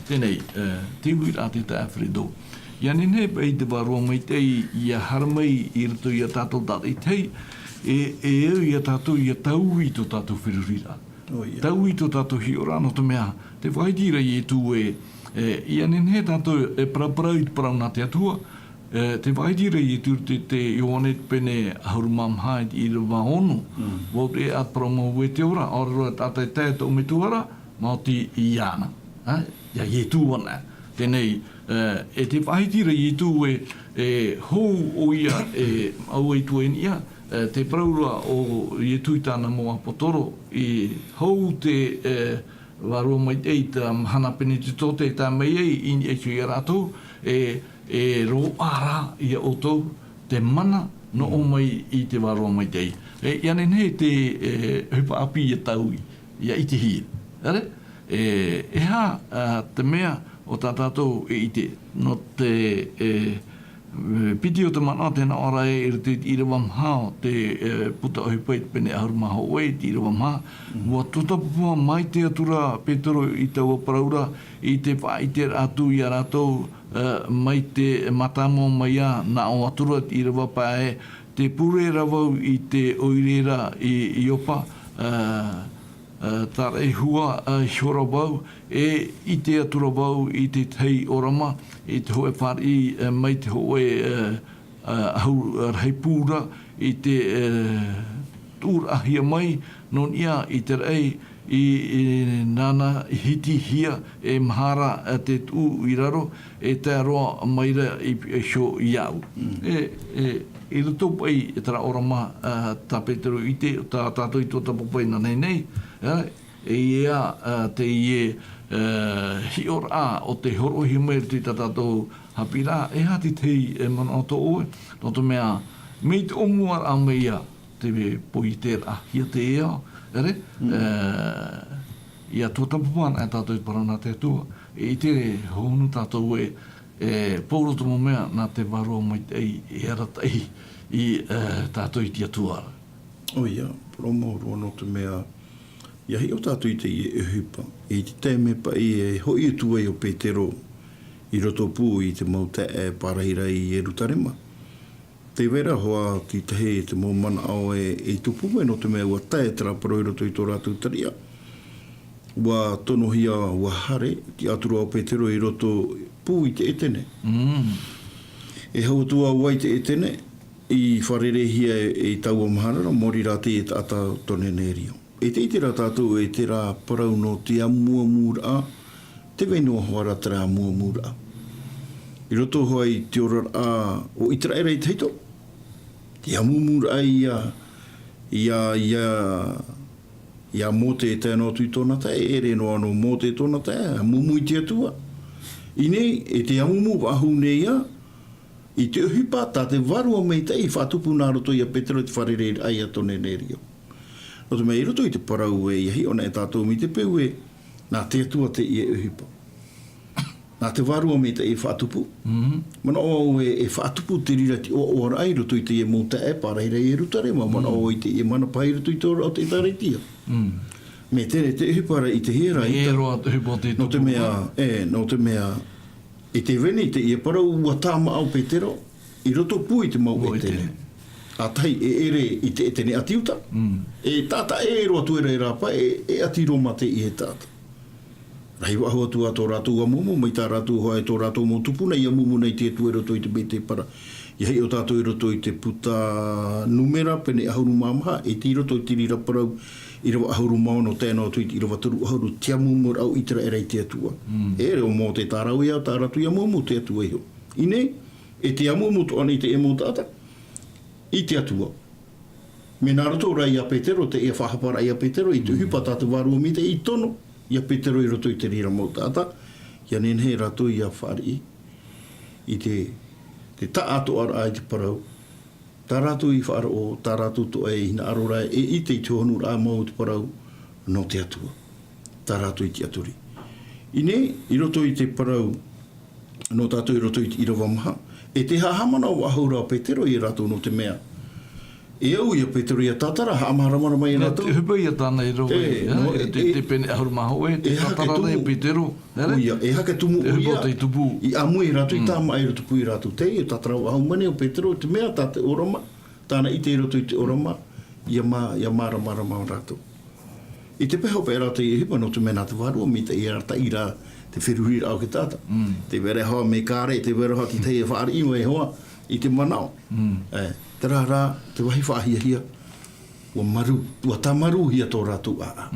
Teie nei, e, te uiraʻa a te taeaʻe Fredo. ʻIa nehenehe paʻi te Vārua Maitaʻi ʻia haere mai i roto iā tātou tātaʻitahi, e, e au iā tātou ʻia taui tō tātou feruriraʻa. ʻO ia. Taui tō tātou hiʻoraʻa nō te mea, tē faʻahiti ra Ietu ē, e, ʻia nehenehe tātou e paraparau i te parau nā te Atua, e, tē faʻahiti ra Ietu i te, te Ioane pene ʻahuru mā maha i te ʻīrava ono. Mm. Vau te ʻēʻa, te parau mau, e te ora, ʻaore roa e taʻata e tae i tōʻu metua ra, Maoti iāna, ā, iā Ietu ana. Teie nei, e, e te faʻahiti ra Ietu e, e hou ʻoia, e, au i tua i niʻa, e, te parau ra o Ietu i tāna mau ʻāpōsetolo, i hou te, e, vārua maitaʻi i te mahana Penetetote e tae mai ai, i niʻa iho ia rātou, e, e roaʻa ra ia ʻoutou te mana nō ʻō mai i te vārua maitaʻi. E, ʻia nehenehe te, e, ʻohipa ʻāpī ʻia taui, ʻia ʻitehia. ʻEre? E, e aha, ā, te mea ʻo tā tātou e ʻite, nō te, e, e, piti o te manaʻo tē nā ʻō ra ē, i roto i te ʻīrava maha o te, e, puta ʻohipa i te pene ʻahuru mā hōʻē, te ʻīrava maha, ʻua tuatāpapa mai te Atua ra Petero i taua parau ra, i te faʻaʻite atu ia rātou, e, mai te mātāmua mai ā, nā ʻō atu ra te ʻīrava pae, tē pure ra vau i te ʻoire ra i, i Iopa, e, e, taraehua, e, iho ra vau, e ʻite atu ra vau i te tahi ʻōrama, i te hōʻē fāriʻi, e, mai te hōʻē, e, e, ʻahu, e, rahi pū ra, i te, e, tuʻuraʻahia mai, nō niʻa i te raʻi, i, i nāna i hitihia e maha ra, e, te tuʻu i raro, e tae roa mai ra i, i iho iāʻu. Mm. E, e, i roto paʻi i terā ʻōrama, e, tā Petero i ʻite, tā tātou i tuatāpapa i nā nei nei, e, e ia, e, teie, e, hiʻoraʻa o te hōroʻahia mai i roto i tā tātou haʻapiʻiraʻa, e aha te tahi, e, manaʻo tō ʻoe, nō te mea, mai te ʻōmuaraʻa mai ā, te poiteraʻahia te ao, ʻere? Mm. E, ʻia tuatāpapa ana tātou i te parau nā te Atua, e ʻite hohonu tātou ē, e pauroa te mau mea nā te Vārua Maitaʻi e arataʻi i, e, tātou i te Atua ra. ʻOia, parau maoro nō te mea, ʻia hiʻo tātou i teie ʻohipa, i te taime paʻi e hoʻi atu ai ʻo Petero i roto pū i te mau taeaʻe pārahiraʻa i Ierutarema. Tē vai ra hoʻi te tahi te mau manaʻo e, e tupu mai, nō te mea ʻua tae terā parau i roto i tō rātou tariʻa. ʻUa tonohia, ʻua haere, tiʻaturi ʻo Petero i roto pū i te ʻētene. Mm. E hau atu ā vau i te ʻētene, i fārereihia e, e taua mahana ra, maori rā teie taʻata ʻo Konenerio. E te ʻite ra tātou e terā parau nō te amuamuraʻa, tē vai noa hoʻi ra terā amuamuraʻa. I roto hoʻi i te oraraʻa o ʻĪteraʻera i tahito, te amuamuraʻa ia, ia, ia, ia Mōte e tae noa atu i tōna taeaʻe, e ʻere noa nō Mōte tōna taeaʻe, amuamu i te Atua. I ʻō nei, e te amuamu faʻahou nei ā, i te ʻohipa tā te Vārua Maitaʻi i faʻatupu nā roto ia Petero i te fārereiraʻa ia Konenerio. Nō te mea i roto i te parau ē, ʻia hiʻo na e tātou mai te peu ē, nā te Atua teie ʻohipa. Nā te Vārua Maitaʻi e faʻatupu. Mhm. Manaʻo au ē, e faʻatupu te reira te ʻoaʻoaraʻa i roto i teie mau taeaʻe pārahiraʻa i Ierutarema, manaʻo au i teie manapāʻi i roto i te oraraʻa o te ʻĒkālesia. Mm. Mea te, te ʻohipa ra i te hea ra, e ʻita. Roa te ʻohipa o te tupu. Nō te mea, e, nō te mea, i te veni teie parau ʻua tāmā ʻo Petero, i roto pū i te mau ʻētene. ʻĒtene. ʻA tahi e ʻere i te ʻētene ʻāti Iuta. Mm. E taʻata e roa atu era e rāpae, e, e ʻāti Roma teie taʻata. Rahi faʻahou atu ā tō rātou amuamu, mai tā rātou hoʻi tō rātou mau tupuna i amuamu nei i te Atua i roto i te mētēpara. ʻIa hiʻo tātou i roto i te puta Nūmera, pene ʻahuru mā maha, e tei roto i te reira parau, ʻīrava ʻahuru mā ono, tae noa atu i te ʻīrava toru ʻahuru, te amuamuraʻa o ʻĪteraʻera i te Atua. Mm. E ʻere ʻo Mōte tā rāua ia, tā rātou i amuamu, te Atua iho. I ʻō nei, e te amuamu atoʻa nei teie mau taʻata i te Atua. Mea nā roto rā ia Petero, teie faʻahaparaʻa ia Petero, i te ʻohipa tā te Vārua Maitaʻi i tono ia Petero i roto i te reira mau taʻata, ʻia nehenehe rātou ʻia fāriʻi i te, te taʻatoʻaraʻa i te parau, tā rātou i faʻaroʻo, tā rātou atoʻa e hinaʻaro ra e ʻite i te hohonuraʻa mau o te parau nō te Atua. Tā rātou i tiʻaturi. I ʻō nei, i roto i te parau nō tātou i roto i te ʻīrava maha, e te haʻamanaʻo faʻahou ra ʻo Petero ia rātou nō te mea. E au ia Petero ʻia tātara, haʻamāramarama ia rātou. Te ʻohipa ia tāna i roto i, e, e, nō, e, te, e, te pene ʻahuru mā hōʻē, e, te aha ke tātara tumu, ia Petero. ʻOia, e aha ke tumu ʻoia, te ʻohipa o te tupu. I ʻāmui rātou, i tāmā i roto pū ia rātou. Teie tātara faʻahou mai nei ʻo Petero, te mea tā te ʻōrama, tāna ʻite i roto i te ʻōrama, ʻia mā-, ʻia māramarama rātou. I te peho paʻi ra teie ʻohipa nō te mea nā te Vārua Maitaʻi e arataʻi ra te feruriraʻa o te taʻata. Mm. Tē vai ra hoʻi mea kāre, tē vai ra hoʻi te tahi e fāriʻi mai hoʻi i te manaʻo. Mm. E, terā rā, te vāhi faʻahiahia. ua maru, ua tāmaruhia tō rātou ʻāʻau.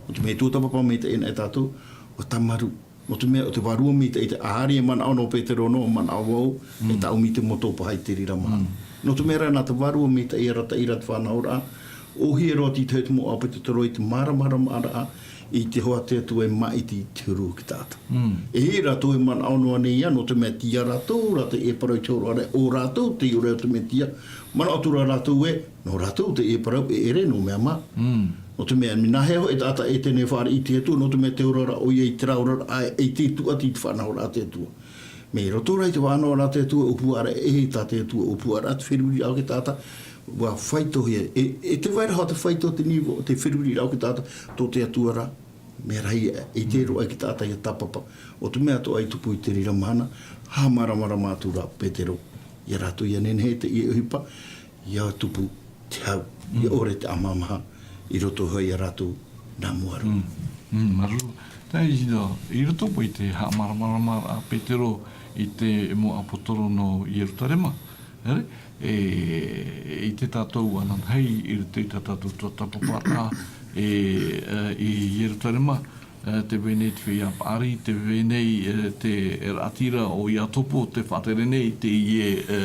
Nō te mea e tuatāpapa maitaʻi ana e tātou, ua tāmaru. Nō te mea, ʻo te vārua maitaʻi te ʻāhari e manaʻo nō Petero nō, manaʻo vau, e tāʻumi te moto paha i te reira mahana. Nō te mea rā, nā te vārua maitaʻi e arataʻi ra te faʻanahoraʻa, ʻōhie roa tītahi te mau ʻāpōsetolo i te māramarama raʻa, i te hoa a te Atua e māʻiti i te huru o te taʻata. E rātou e manaʻo noa nei ia, nō te mea tīaʻi rātou, rātou e parau i te hōroʻa ra, ʻo rātou te ʻore o te Mesia, manaʻo atu ra rātou ē, nō rātou te parau e ʻere nō mea mā. Nō te mea, mea nāhea hoʻi e taʻata e tē nei fāriʻi i te Atua, nō te mea tē ora ra ʻoia i terā oraraʻa, e tē tuʻati i te faʻanahoraʻa a te Atua. Mea i roto rā i te faʻanahoraʻa a te Atua, ʻōpuaraʻa e tā te Atua, ʻōpuaraʻa te feruriraʻa o te taʻata, ua faitohia, e, e tē vai ra hoʻi te faito te nivo, te feruriraʻa o te taʻata, tō te Atua ra, mea rahi, e tē roaʻa i te taʻata ia tāpapa. ʻO te mea atoʻa i tupu i te reira mahana, haʻamāramarama atu ra Petero, ia rātou ia nehenehe teie ʻohipa, ia tupu te hau, ia ʻore te ʻamahamaha i roto hoʻi ia rātou nā mua roa. Mm, māuruuru. Taeaʻe Isidore, i roto paʻi i te haʻamāramarama a Petero i te mau ʻāpōsetolo nō Ierutarema, ʻere? E, ʻite tātou ananahi i roto i tā tātou tuatāpaparaʻa, e, e, i Ierutarema, e, tē vai nei te feiā paʻari, tē vai nei, e, te raʻatira o Iakobo, tē faʻatere nei i teie, e,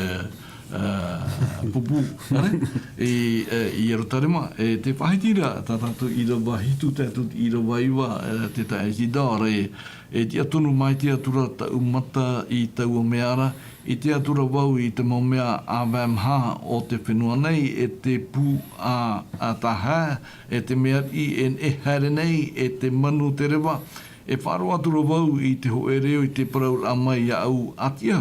e, pupu, ʻere? I, e, i Ierutarema, e, tē faʻahiti ra tā tātou ʻīrava hitu, tae atu i te ʻīrava iva, e, te taeaʻe Isidore, e, e tiʻa tonu mai te Atua ra taʻu mata i taua mea ra, ʻite atu ra vau i te mau mea ʻāvae maha o te fenua nei, e te pū ʻa, ʻa tahae, e te mea riʻi e neʻe haere nei, e te manu te reva, e faʻaroʻo atu ra vau i te hōʻē reo i te parauraʻa mai iāʻu, ʻAtiʻa,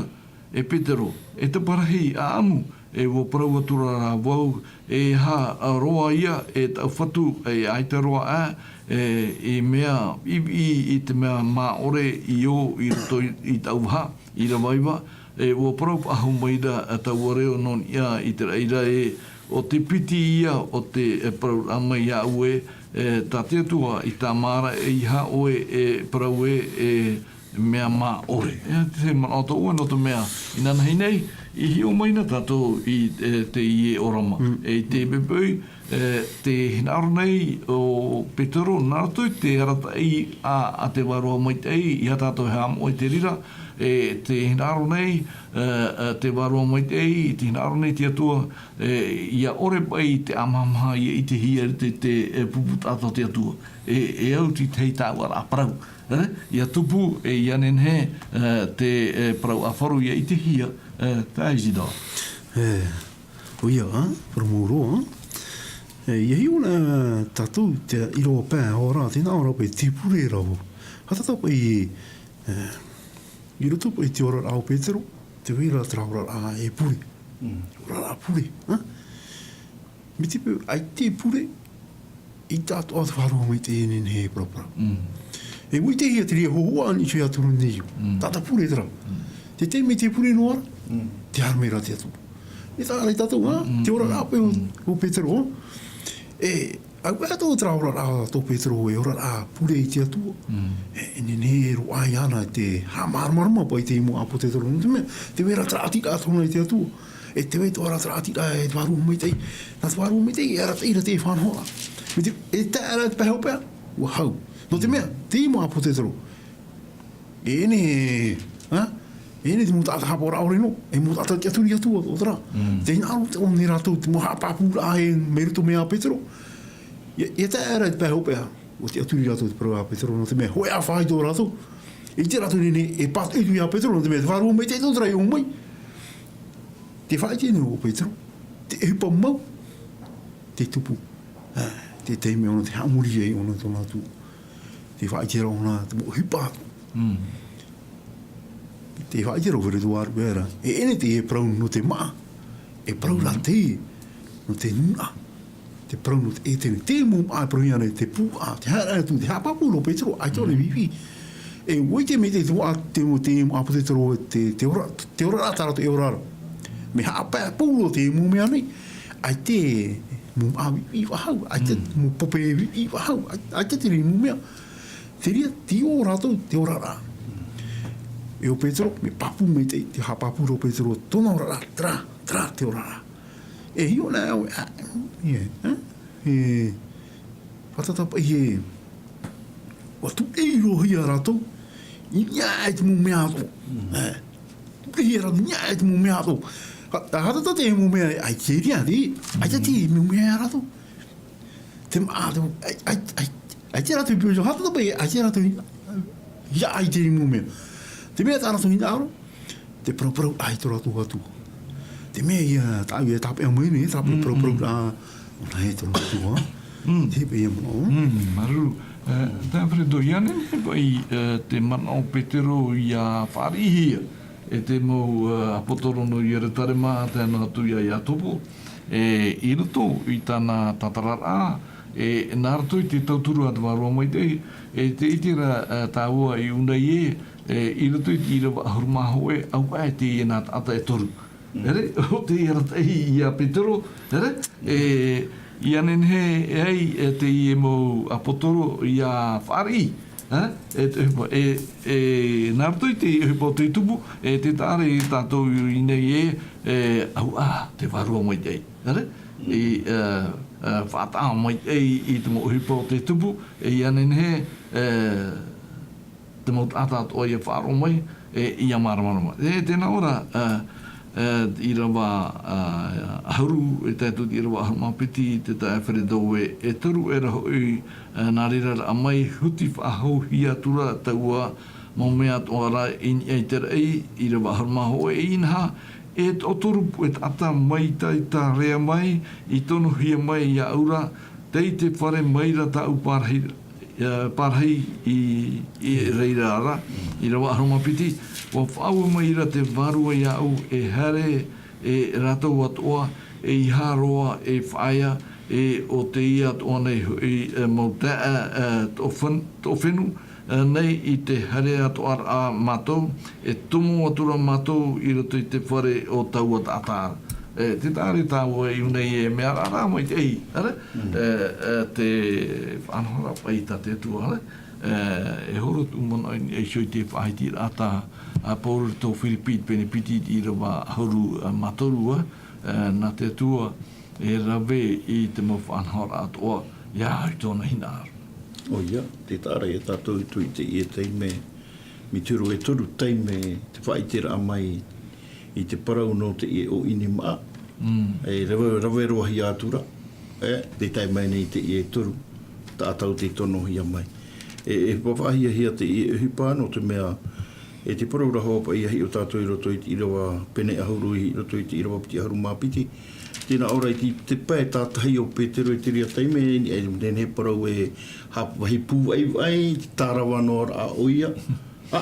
e Petero, e te parahi ʻaʻamu, e ʻua parau atu ra vau, e aha roa ia, e taʻu fatu, e ʻaita roa ā, e, e mea, i, i, i te mea māʻore i ō i roto i, i taʻu vaha, ʻīrava iva, e ʻua parau faʻahou mai ra, e taua reo nō niʻa i te raʻi ra ē, ʻo te piti ia o te, e, parauraʻa mai iāʻu ē, e, tā te Atua i tāmā ra e ʻeiaha ʻoe e parau ē, e mea māʻore. E, te manaʻo atoʻa nō te mea, inanahi nei, i hiʻo mai na tātou i, e, teie ʻōrama. E, i te poʻipoʻi, e, tē hinaʻaro nei ʻo Petero, nā roto i te arataʻi a, a te Vārua Maitaʻi, ʻeiaha tātou e haʻamoʻe i te reira, e, tē hinaʻaro nei, e, e, te Vārua Maitaʻi, tē hinaʻaro nei te Atua, e, ʻia ʻore paʻi te ʻamahamaha ʻia ʻitehia i te, te, e, pupu taʻata o te Atua. E, e au tītahi tāuʻaraʻa parau, e, ʻia tupu, e, ʻia nehenehe, e, te, e, parau ʻāfaro ʻia ʻitehia, e, taeaʻe Isidore. E, ʻoia, ā, parau mau roa, ā. E, ʻia hiʻo na tātou te ʻīrava pae, ʻaore rā, tē hinaʻaro ra paʻi tē pure ra vau. Haʻatātā paʻi, e, i roto paʻi i te oraraʻa o Petero, tē vai ra terā oraraʻa e pure. Oraraʻa pure, ā? Mai te peu, ʻaita e pure, ʻaita atoʻa te Vārua Maitaʻi e nehenehe e paraparau. E ʻua ʻitehia te reira hōhoʻa nō niʻa iho ia Tūraniu. Taʻata pure terā. Te taime tē pure noa ra, tē haere mai ra te Atua. E taʻa ra ia tātou, ā? Te oraraʻa paʻi o, o Petero, ā? E, ʻaita atoʻa terā oraraʻa tō Petero, e oraraʻa pure i te Atua. E, e nehenehe e roaʻa iāna te haʻamāramarama paʻi i te mau ʻāpōsetolo. Nō te mea, tē vai ra terā ʻatiraʻa tōna i te Atua. E tē vai ra terā ʻatiraʻa e te Vārua Maitaʻi. Nā te Vārua Maitaʻi, e arataʻi ra te faʻanahoraʻa. Mai te, e tae ra te pae hopeʻa, ʻua hau. Nō te mea, te mau ʻāpōsetolo. E ʻere, ā? E ʻere te mau taʻata haʻapaʻoraʻa ʻore noa, e mau taʻata tiʻaturi atu, ʻo terā. Tē hinaʻaro atoʻa nei rātou, te mau haʻapāpūraʻa e mai roto mai iā Petero. ʻIa, ʻia tae ra i te pae hopeʻa, ʻua tiʻaturi rātou te parau a Petero, nō te mea, hōʻē ʻāfaʻi tō rātou. E ʻite rātou nei, e pātoʻi atu ia Petero, nō te mea, te Vārua Maitaʻi tō terā i ʻō mai. Tē faʻaʻite nei ʻo Petero, te ʻohipa mau, tē tupu. Ā, te taime ʻōna tē haʻamori ai ʻōna i tōna Atua. Tē faʻaʻite ra ʻōna te mau ʻohipa. Tē faʻaʻite ra ʻo Peretuaru ē ra. E ʻere teie parau nō te māʻa. E parau rā teie nō te nūnaʻa. Te parau nō te ʻētene. Te mau māʻa e parauhia nei, te pūʻa, te haere atu, te haʻapāpū ra ʻo Petero, ʻaita ʻōna e fifi. E ʻua ʻite maitaʻi te mau, te mau, te mau ʻāpōsetolo, te, te ora, te oraraʻa tā rātou e ora ra. Mea haʻapāpū ra te mau mea nei. ʻAita mau māʻa fifi faʻahou, ʻaita mau pape fifi faʻahou, ʻaita, ʻaita te reira mau mea. Te reira, tei ʻō rātou te oraraʻa. E ʻo Petero, mea pāpū maitaʻi, te haʻapāpū ra ʻo Petero, tōna oraraʻa, terā, terā te oraraʻa. E hiʻo na au, ā, ē, ā? E, fātata paʻi e, ʻua tūʻei roa hia rātou, i niʻa i te mau mea atoʻa. E, tūʻei hia rātou, i niʻa i te mau mea atoʻa. Ha, ha, fātata te mau mea, ʻaita te reira, ʻaita te mau mea rātou. Te ma-, a, te, ai, ai, ai, ʻaita rātou i pio, fātata paʻi, ʻaita rātou i, ia ai te mau mea. Te mea tā rātou hinaʻaro, te parauparau ʻaita rātou atu. Te mea ia, tāʻu ia tāpeʻa mai nei, tāpeʻa parauparau, a, ʻo nā e tō rātou, a. Te paʻi ia manaʻo. Mm, māuruuru. E, tā Alfredo, ia nehenehe paʻi, e, te manaʻo o Petero ia fāriʻihia e te mau, e, ʻāpōsetolo nō Ierutarema, tae noa atu ia Iakobo, e, i roto i tāna tātararaʻa, e, nā roto i te tauturu a te Vārua Maitaʻi, e, tē ʻite ra, e, tāua i ʻō nei ē, e, i roto i te ʻīrava ʻahuru mā hōʻē, ʻauaʻe teie nā taʻata e toru. Here, ʻo tei arataʻi ia Petero, here, e, ia nehenehe ai, e, teie mau ʻāpōsetolo ia fāriʻi, e, e, e, e, nā roto i te ʻohipa o te tupu, e, tē taʻa ra ia tātou i ʻō nei ē, e, ʻauaʻe te Vārua Maitaʻi, here, e, e, e, faʻataʻa maitaʻi i te mau ʻohipa o te tupu, e, ia nehenehe, e, te mau taʻata atoʻa ia faʻaroʻo mai, e, ia māramarama. E, tēnā ʻō ra, e, e, ʻīrava, e, ʻahuru, e tae atu i te ʻīrava ʻahuru mā piti, tē taʻa e Alfredo ē, e toru aʻera hoʻi, e, nā reira raʻa mai, huti faʻahouhia atu ra taua mau mea atoʻa ra i niʻa i te raʻi, ʻīrava ʻahuru mā hōʻē, e inaha, e toʻotoru puʻe taʻata mai Italia mai, i tonohia mai iāʻu ra, tei te fare mai ra tāʻu parahi, e, parahi i, i reira ra, ʻīrava ʻahuru mā piti, ʻua faʻaue mai ra te Vārua iāʻu e haere e rātou atoʻa, e ʻeiaha roa e faʻaea, e ʻo teie atoʻa nei hoʻi, e, mau taeaʻe, e, toʻofen-, toʻofenu, e, nei i te haere atoʻa ra mātou, e tomo atu ra mātou i roto i te fare o taua taʻata. E, tē taʻa ra tāua i ʻō nei e mea rahi ra maitaʻi, here? Mm. E, e, te faʻanahoraʻa paʻi tā te Atua, here? E, e horo atu manaʻo i niʻa iho i te faʻahitiraʻa tā, a, Pauro i tō Firipi, pene piti i te ʻīrava ʻahuru, a, mā toru, a, e, nā te Atua e rave i te mau faʻanahoraʻa atoʻa, ia au i tōna hinaʻaro. ʻOia, tē taʻa ra ia tātou i ʻō i teie taime, mai te huru e toru taime te faʻaʻiteraʻa mai i te parau nō teie ʻōʻini māʻa. Mm. E rave, rave roa hia atu ra, e, tē tae mai nei teie toru taʻata tei tonohia mai. E, e faʻahiahia teie ʻohipa nō te mea, e te parau ra hoʻi paʻi ia hiʻo tātou i roto i te ʻīrava pene ʻahuru, i roto i te ʻīrava piti ʻahuru mā piti. Tēnā ʻō ra i te, te pae tātahi o Petero i te reira taime, e, e nehenehe parau e hā-, vāhi pūvaʻivaʻi, tārava noa ra ʻoia. A,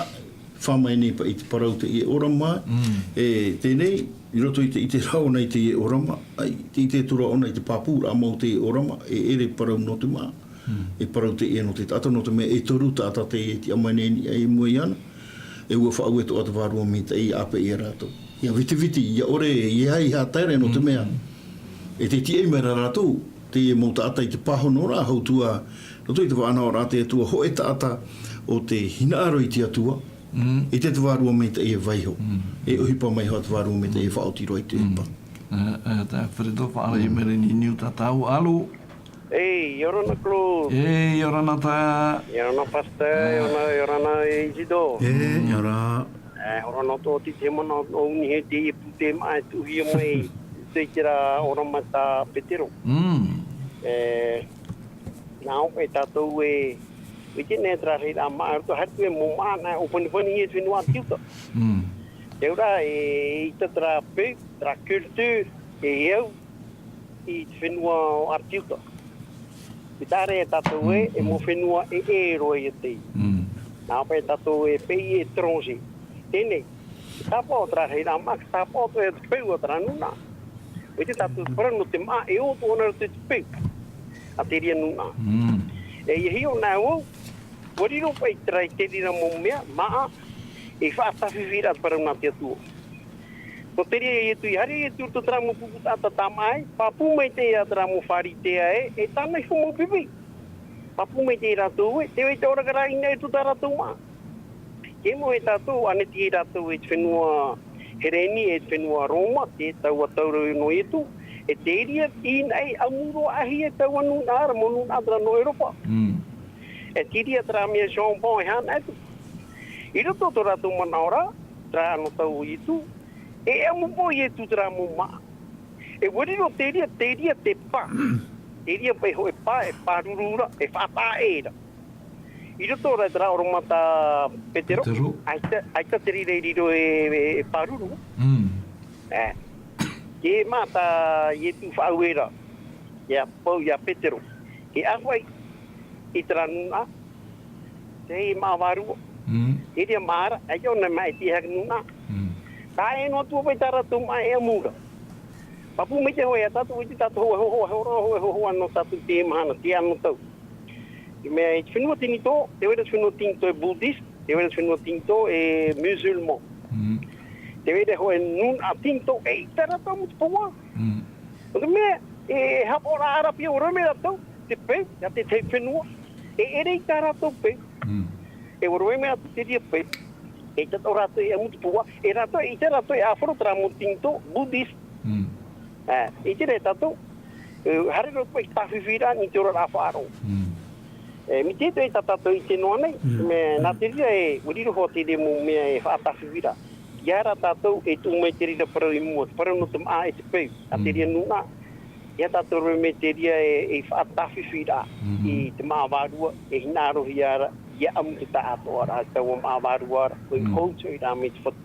fā mai nei paʻi te parau teie ʻōrama. Mm. E, teie nei, i roto i te, i te ʻite ra ʻōna i teie ʻōrama, ʻaita i te ʻite atu ra ʻōna i te pāpūraʻa mau teie ʻōrama, e ʻere parau nō te māʻa. Mm. E parau teie nō te taʻata, nō te mea e toru taʻata teie e tiʻa mai nei i niʻa i mua iāna. E ʻua faʻaue atoʻa te Vārua Maitaʻi ia ʻāpeʻe ia rātou. Ia vitiviti, ia ʻore, ia haere, ia haere nō te mea. Mm. E tē tiʻa mai ra rātou, teie mau taʻata i te pāhonoraʻa hau atu ra, roto i te faʻanahoraʻa a te Atua, hōʻē taʻata ʻo tē hinaʻaro i te Atua, mm, ʻaita te Vārua Maitaʻi e vaiiho. Mm. E ʻohipa mai hoʻi te Vārua Maitaʻi e faʻaoti roa i te ʻohipa. Mm. E, e, tā Alfredo, faʻaara i te mea ra i niʻa i niʻa tātou, alo? Ei, ʻia ora na, Claude. Ei, ʻia ora na, tā. ʻIa ora na, Pastor. E. ʻIa ora na, ʻia ora na, e Isidore. E, ʻia ora. E, ʻia ora na, tō te, te manaʻo, ʻo ʻō nei e te pū te māʻa e tuʻuhia mai, tei terā ʻōrama tā Petero. Mm. E, nā ʻō paʻi tātou e, e te nā terā reira māʻa, roto atu e mau māʻa nā ʻōpanipani e te fenua ʻAtiuta. Mm. Te reira, e, ʻaita terā peu, terā culture, e au, i te fenua ʻAtiuta. Tē taʻa ra ia tātou ē, mm, e mau fenua ʻē roa ia teie. Mm. Nā ʻō paʻi tātou e pays étranger. Teie nei, tāpaʻo terā reira māʻa, tāpaʻo atoʻa ia te peu a terā nūnaʻa. ʻAita tātou parau nō te māʻa e ʻō atoʻa na roto i te peu a te reira nūnaʻa. Mm. E, ʻia hiʻo na vau, ʻua riro paʻi terā i te reira mau mea, māʻa, e faʻatāfifiraʻa te parau nā te Atua. Nō te reira Ietu i haere, Ietu i roto terā mau pupu taʻata tāmāʻa ē, pāpū maitaʻi ia terā mau Pharisea ē, e tāna iho mau pipi. Pāpū maitaʻi ia rātou ē, tē vai te ʻōragaraʻa i niʻa i roto tā rātou māʻa. Kei mua ia tātou, ʻāneti ia rātou e te fenua Hereni, e te fenua Roma, te taua tau ra nō Ietu, E te reira i nā, e ʻamu roa ʻahia e taua nūnaʻa ra, mau nūnaʻa terā nō ʻEuropa. Mm. E te reira terā mea jambon e hānai atu. I roto tō rātou manaʻo ra, terā anotau o Ietu, e ʻamu paʻi Ietu terā mau māʻa. E ʻua riro te reira, te reira te pā. Te reira paʻi hōʻē pā, e pāruru ra, e faʻataʻa ra. I roto ra terā ʻoromatua Petero, Petero. ʻAita, ʻaita te reira i riro e, e, e pāruru. Mm. E. Kē mā tā Ietu faʻaue ra, ia pau, ia Petero. E ʻāfaʻi i terā nūnaʻa, te māʻa vārua. Mm. Te reira māʻa ra, ʻaita ʻōna e māʻa i te haka nūnaʻa. Mm. Tae noa atu paʻi tā rātou māʻa e ʻamu ra. Pāpū maitaʻi hoʻi ia tātou, ʻaita tātou hōhoʻa, hōhoʻa, hōhoʻa, hōhoʻa nō tātou i teie mahana, teie anotau. Te mea i te fenua Tinitō, tē vai ra te fenua Tinitō e Buddhist, tē vai ra te fenua Tinitō e Musulman. Mm. Tē vai ra hōʻē nūnaʻa Tinitō, e ʻaita rātou ʻamu te pouā. Mm. Nō te mea, e haʻapaʻoraʻa ra paʻi, ʻua roʻo mai rātou te peu, ia te tahi fenua, e ʻere i tā rātou peu. Mm. E ʻua roʻo mai rātou te reira peu. E ʻaita rātou e ʻamu te pouā, e rātou, e ʻaita rātou e ʻāfaro terā mau Tinitō, Buddhist. Mm. E, i te reira tātou, e, haere roa atu paʻi i te tāfifi ra, nō te oraraʻa faʻaroʻo. Mm. E, mai te, te, tā tātou i ʻite noa nei, mm, mea, nā te reira e, ʻua riro hoʻi te reira mau mea e faʻatāfifi ra. ʻIa ora tātou e tuʻu mai te reira parau i mua, te parau nō te māʻa e te peu, a te reira nūnaʻa. ʻIa tātou roʻo mai te reira e, e faʻatāfifi ra, mm, i te māʻa vārua, e hinaʻarohia ra, ʻia ʻamu te taʻatoʻaraʻa, taua māʻa vārua ra, ʻua, mm, hou atoʻa ra mai te Fatu.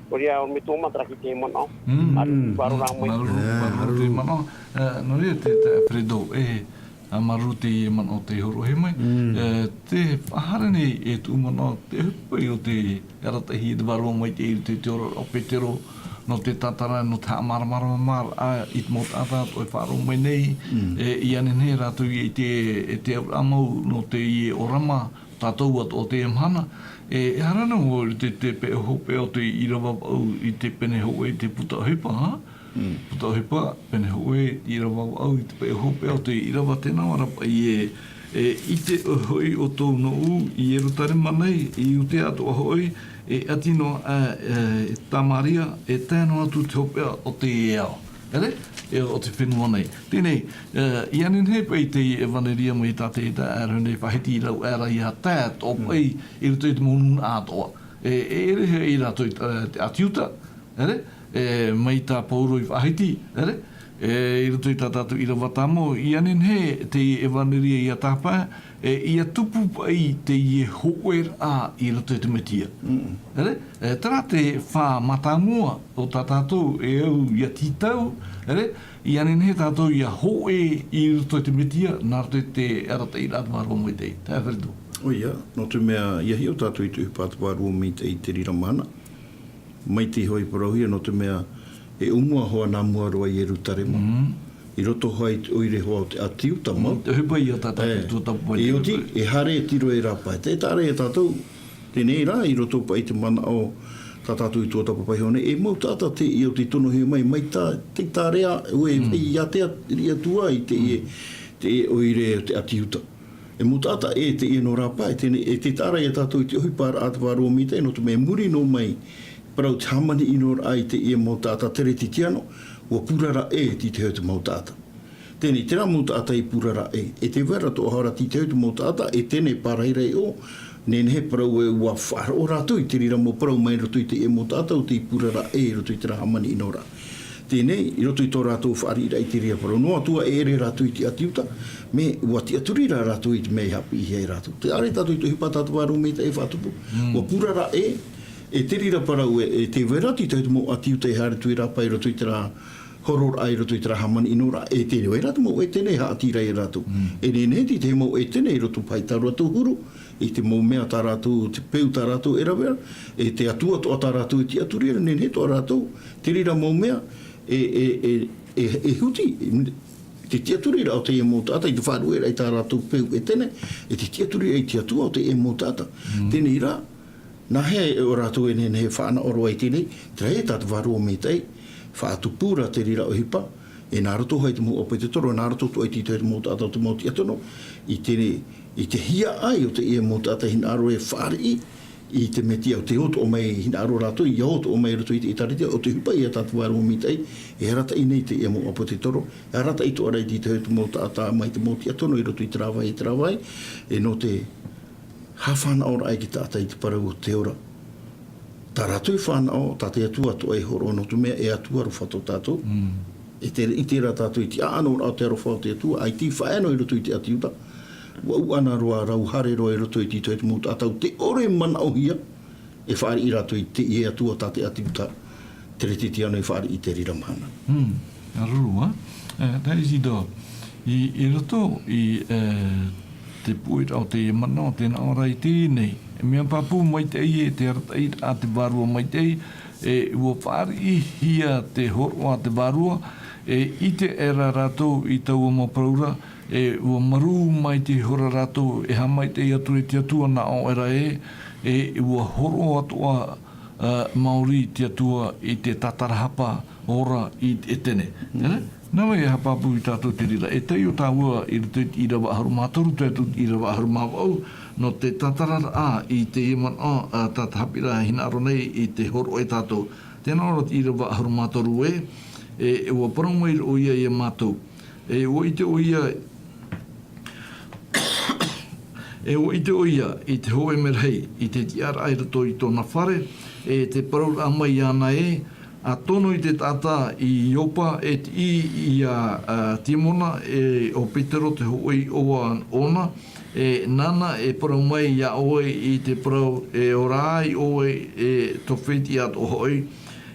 Nō reira, ʻo me tō mātou rā ki te manaʻo. Mm. Māuruuru, māuruuru rā mai. Māuruuru, e, māuruuru te māuruuru. Manaʻo. E, nō reira, te, te Alfredo, e, a, māuruuru te manaʻo tei hōroʻahia mai. Mm. E, tē haere nei e tō manaʻo, te ʻohipa o te arataʻihia e te Vārua Maitaʻi i te, te oraraʻa o Petero, nō te tātara, nō te haʻamāramaramaraʻa i te mau taʻata ʻoe faʻaroʻo mai nei, mm, e, ʻia nehenehe rātou ʻia ʻite, e te auraʻa mau, nō teie ʻōrama, tātou atoʻa o teie mahana, e, e haere noa i te, te peʻe hopeʻa o te ʻīrava vaʻu i te pene hōʻē i te puta ʻohipa, ha? Mm. Puta ʻohipa, pene hōʻē, ʻīrava vaʻu i te peʻe hopeʻa o te ʻīrava, tē nā ʻō ra paʻi e, e ʻite hoʻi ʻoutou nōʻu i Ierutarema nei, i Iudea atoʻa hoʻi, e ʻati noa, e, e Tamaria, e tae noa atu te hopeʻa o teie ao. ʻEre? E o te fenua nei. Teie nei, e, ʻia nehenehe paʻi te ʻevaneria mai tā te, tā ʻāroe nei faʻahiti i rau aʻera ʻia tae atoʻa paʻi i roto i te mau nūnaʻa atoʻa. E, e ʻere hoʻi rātou i, e, te ʻĀti Iuta, ʻere? E, mai tā Pauro i faʻahiti, ʻere? E, i roto i tā tātou ʻīrava tāmau, ʻia nehenehe te ʻevaneria ʻia tāpae, e, ʻia tupu paʻi teie hōʻēraʻa i roto i te Metia. Mm. ʻEre? E, terā te fā mātāmua o tā tātou e au ʻia tītau, ʻere? ʻIa nehenehe tātou ʻia hōʻē i roto i te Metia, nā roto i te arataʻiraʻa a te Vārua Maitaʻi. Te Alfredo. ʻOia, nō te mea, ʻia hiʻo tātou i te ʻohipa a te Vārua Maitaʻi i te reira mahana. Mai te hōʻē parauhia, nō te mea, e ʻōmua hoʻi nā mua roa i Ierutarema. Mm. I roto hoʻi i te ʻoire hoʻi o te ʻĀti Iuta mau. Mm, te ʻohipa ia tā tātou, e, tuatāpapa i te ʻohipa. E oti, e haere e tiro e rāpae. Tē taʻa ra ia tātou, teie nei rā, i roto paʻi i te manaʻo tā tātou i tuatāpapa iho nei, e mau taʻata teie ʻo tei tonohia mai, mai tā, te tārea, ʻoe, mm, i ātea, i ātea atu ā i teie, mm, teie ʻoire o te ʻĀti Iuta. E mau taʻata ē, teie nō rāpae, teie nei, e tē taʻa ra ia tātou i te ʻohiparaʻa a te Vārua Maitaʻi, nō te mea i muri noa mai, parau te hāmani ʻino ra i teie mau taʻata Keresetiano, ʻua purara ʻē i te tahi o te mau taʻata. Teie nei, terā mau taʻata i purara ʻē, e tē vai ra atoʻa hoʻi ra i te tahi o te mau taʻata, e teie nei pārahi ra iho, nehenehe parau ē ʻua faʻaroʻo rātou i te reira mau parau mai roto i teie mau taʻata ʻo tei purara ʻē i roto i terā hāmani ʻino ra. Teie nei, i roto i tō rātou fāriʻiraʻa i te reira parau. Noa atu ā e ʻere rātou i te ʻĀti Iuta, mea ʻua tiʻaturi ra rātou i te mea i haʻapiʻihia e rātou. Tē taʻa ra ia tātou i te ʻohipa tā te Vārua Maitaʻi e faʻatupu. Mm. ʻUa purara ʻē, e te reira parau ē, e tē vai ra te tahi o te mau ʻĀti Iuta e haere atu i rāpae i roto i terā hororaʻa, i roto i terā hāmani ʻino ra, e tē vai ra te mau ʻĒtene e haʻati ra ia rātou. Mm. E nehenehe te tahi mau ʻĒtene i roto paʻi i tā rātou huru, i te mau mea tā rātou, te peu tā rātou e rave ra, e te Atua atoʻa tā rātou e tiʻaturi ra, nehenehe atoʻa rātou, te reira mau mea, e, e, e, e, e huti, te tiʻaturiraʻa o teie mau taʻata, i te faʻaruʻeraʻa i tā rātou peu ʻĒtene, e te tiʻaturiraʻa i te Atua o teie mau taʻata. Mm. Teie nei rā, nāhea ʻo rātou e nehenehe e faʻanaʻo roa i teie nei, terā ē tā te Vārua Maitaʻi, faʻatupu ra te reira ʻohipa, e nā roto hoʻi i te mau ʻāpōsetolo, nā roto atoʻa i te tahi o te mau taʻata o te mau tiʻatono, i te, i te hiaʻai o teie mau taʻata hinaʻaro e fāriʻi, I te Mesia, ʻo tē ʻō atoʻa mai, hinaʻaro rātou ʻia ʻō atoʻa mai i roto i te ʻĒtārētia, ʻo te ʻohipa ïa tā te Vārua Maitaʻi, e arataʻi nei i teie mau ʻāpōsetolo, e arataʻi atoʻa ra i te tahi o te mau taʻata mai te mau tiʻa tono i roto i terā vāhi, terā vāhi, e nō te haʻafānaʻoraʻa i te taʻata i te parau o te ora. Tā rātou e fānaʻo, tā te Atua atoʻa e hōroʻa, nō te mea e Atua aroha tō tātou. Mm. E te, i terā tātou i te ʻaʻanoraʻa o te aroha o te Atua, ʻaita i faʻaea noa i roto i te ʻāti Iuta. ʻUa ʻuʻana roa, rau haere roa i roto i te tahi o te mau taʻata ʻo tē ʻore e manaʻohia, e fāriʻi rātou i te, i te Atua tā te ʻāti Iuta, Kerisetiano e fāriʻi i te reira mahana. Mm. Māuruuru, ā. E, tā Isidore, i, i roto i, e, te pūʻoiraʻa o te manaʻo, tē nā ʻō ra i teie nei, e mea pāpū maitaʻi ē, te arataʻiraʻa a te Vārua Maitaʻi, e, ʻua fāriʻihia te hōroʻa a te Vārua, e ʻite aʻera rātou i taua mau parau ra, e, ʻua marū mai te hora rātou, e haʻamaitaʻi atu ra i te Atua nā ʻō aʻera ē, e, ʻua hōroʻa atoʻa, ā, maori te Atua i te tātarahapa ora i ʻētene. Mm. Nā, nā vai e haʻapāpū ia tātou te reira, e taiʻo tāua i roto i te ʻīrava ʻahuru mā toru, tae atu i te ʻīrava ʻahuru mā vaʻu, nō te tātararaʻa i teie manaʻo, ā, tā te haʻapiʻiraʻa e hinaʻaro nei i te hōroʻa ia tātou. Tē nā ʻō ra te ʻīrava ʻahuru mā toru ē, e, ʻua parau maira ʻoia ia mātou. E ʻua ʻite ʻoia, e ʻua ʻite ʻoia i te hōʻē merahi, i te tiʻaraʻa i roto i tōna fare, e tē parauraʻa mai iāna ē, ʻa tono i te taʻata i Iopa, e tiʻi ia, ā, Simona, e ʻo Petero te hōʻē iʻoa ʻōna, e nāna e parau mai ia ʻoe i te parau, e ora ai ʻoe, e tō fētiʻi atoʻa hoʻi,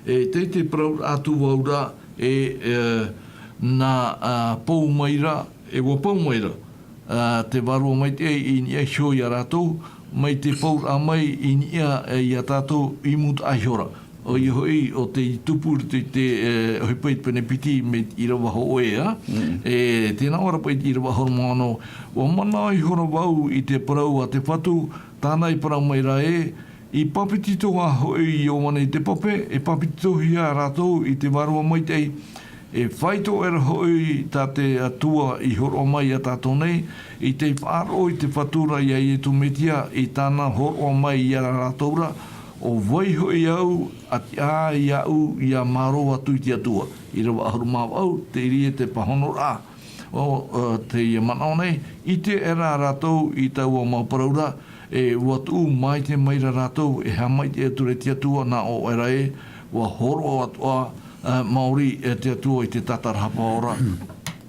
e tē, tē parauraʻa atu vau ra, e, e, nā, ā, pau maira, e ʻua pau maira, ā, te Vārua Maitaʻi i niʻa iho ia rātou, mai te pauraʻa mai i niʻa, e, ia tātou i mūtaʻa ihora. ʻOia hoʻi, ʻo tei tupu i te, e, ʻohipa i te pene piti mai te ʻīrava hōʻē, ā. Mm. E, tē nā ʻō ra paʻi te ʻīrava ʻahuru mā ono, ʻua manaʻo ihora vau i te parau a te Fatu, tāna i parau mai ra ē, i papetitohia hoʻi Ioane te pape, e papetitohia rātou i te Vārua Maitaʻi, e faito aʻera hoʻi tā te Atua i hōroʻa mai ia tātou nei, i te faʻaroʻo i te Fatu ra ia Iesu Mesia, i tāna hōroʻa mai ia rātou ra, ʻo vai hoʻi au, ʻa tiʻa iāʻu, ʻia mārō atu i te Atua. ʻĪrava ʻahuru mā vaʻu, te ʻiri e te pāhonoraʻa o, ā, teie manaʻo nei, ʻite aʻera rātou i taua mau parau ra, e ʻua tuʻu maitaʻi maira rātou, e haʻamaitaʻi atu ra i te Atua nā ʻō aʻera ē, ʻua hōroʻa atoʻa, ā, maori, e te Atua i te tātarahapa ora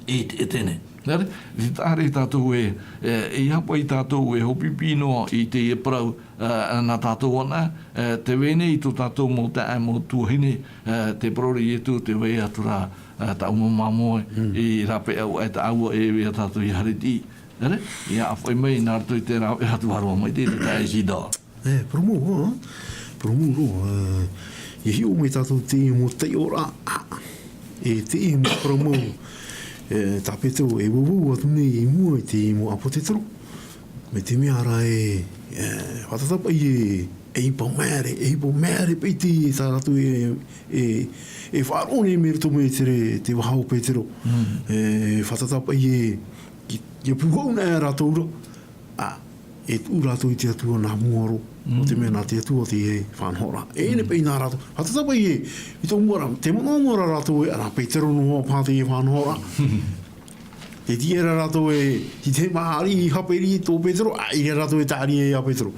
i te ʻētene. Nā reira, i te taʻa ra tātou e, e, ʻeiaha paʻi tātou e hoʻi piʻi noa i teie parau, ā, nā tātou anaʻe, ā, tē vai nei i tō tātou mau taeaʻe, mau tuahine, ā, tē parau ra Iesu, tē vai atu ra, ā, tāʻu mau māmoe, mm, i rāpae au, e tāʻua e vai ia tātou ia haere tiʻi. Nā reira, ʻia ʻāfaʻi mai nā roto i te rāveʻa a te Vārua Maitaʻi, te taeaʻe Isidore. E, parau mau, ā, parau mau roa, ā, ʻia hiʻo mai tātou i te mau taiʻoraʻa, ā, e te mau parau mau, e, tā Petero e vauvau atu nei i mua i te mau ʻāpōsetolo. Mai te mea ra e, e, fātata paʻi ē, e ʻohipa maere, e ʻohipa maere paʻi te, tā rātou e, e, e faʻaroʻo nei mai roto mai te, te vaha o Petero. Mm. E, fātata paʻi ē, ki, kia pūhau na rātou ra. Ā, e tuʻu rātou i te Atua nā mua roa. Mm. Nō te mea nā te Atua te faʻanahoraʻa. E, mm, ʻō nei paʻi nā rātou. Fātata paʻi ē, i tō mua ra, te manaʻo mua ra rātou ē, ā, nā Petero noa paʻi te faʻanahoraʻa. Tē tiʻa ra rātou ē, i te maʻari i haʻapiʻi tō Petero, ā, ʻere rātou e tāʻiri ia Petero.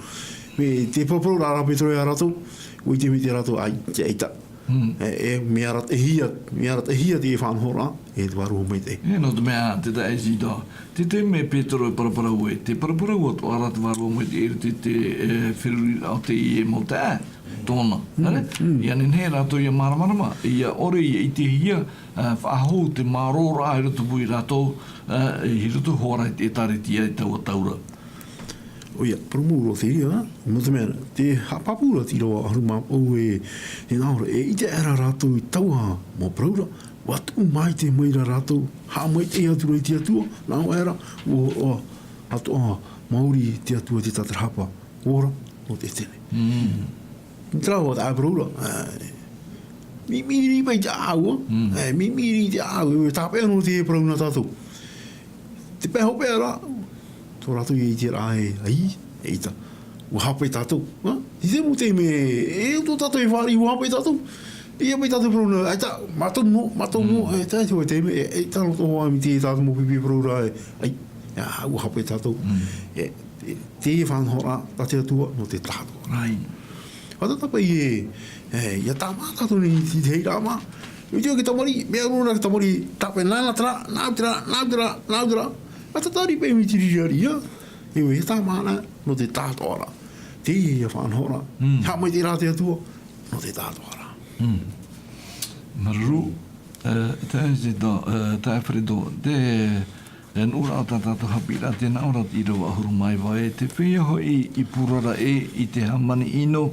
Mai te paraparau ra a Petero ia rātou, ʻua ʻite mai rātou, ā, ʻaita, ʻaita. Mm. E, e, mea arataʻihia, mea arataʻihia te faʻanahoraʻa, e te Vārua Maitaʻi. E, nō te mea, te taeaʻe Isidore, te, te mea Petero e paraparau ai, tē paraparau atoʻa ra te Vārua Maitaʻi i te, te, e, feruriraʻa o teie mau taeaʻe tōna. Mm, nā reira, mm, ʻia nehenehe rātou ʻia māramarama, ʻia ʻore ʻia ʻitehia, ā, faʻahou te mārōraʻa i roto pū ia rātou, ā, i roto hoʻi ra i te ʻĒtārētia i taua tau ra. ʻOia, parau mau roa te reira, nō te mea, tē haʻapāpū ra te ʻīrava ʻahuru mā vaʻu ē, e nā ʻō ra, e ʻite aʻera rātou i taua mau parau ra, ʻua tuʻu maitaʻi maira rātou, haʻamaitaʻi atu ra i te Atua, nā ʻō aʻera, ʻua, ʻua, atoʻa maori te Atua i te tātarahapa ora o te ʻētene. Mm. Terā hoʻi te parau ra, ā, mimiri paʻi te ʻāua, mm, ā, mimiri te ʻāua, e tāpeʻa noa te parau nā tātou. Te pae hopeʻa ra, tō rātou ʻia ʻiteraʻa ē, ʻaita, ʻaita. ʻUa haʻapaʻo tātou, ha? I te mau taime, e, ʻo tō tātou e fāriʻi, ʻua haʻapaʻo tātou. ʻIa, mai tātou parau nā, ʻaita, mātou noa, mātou noa, e, tae te hōʻē taime, e, e, tano tō hoa mai te tātou mau pipi parau ra, e, ai, ʻa, ʻua haʻapaʻo tātou. E, e, te faʻanahoraʻa, tā te Atua, nō te tātou. Ai. ʻA tātou paʻi e, e, ʻia tāmā tātou nei i te, te reira mā. Mai te hōʻē tamariʻi, mea roa nā te tamariʻi, tāpae nāna terā, nāu terā, nāu terā, nāu terā. ʻA tātou paʻi mai te reira, ia. E, ʻia tāmā na, nō te tātou ra. Te ia faʻanahoraʻa. Haʻamaitaʻi rā te Atua, nō te tātou ra. Māuruuru, e, te, te, te, te Alfredo, te, e, nūnaʻa tā tātou haʻapiʻiraʻa, tē nā ʻō ra te ʻīrava ʻahuru mā iva, e te feiā hoʻi i purara ʻē i te hāmani ʻino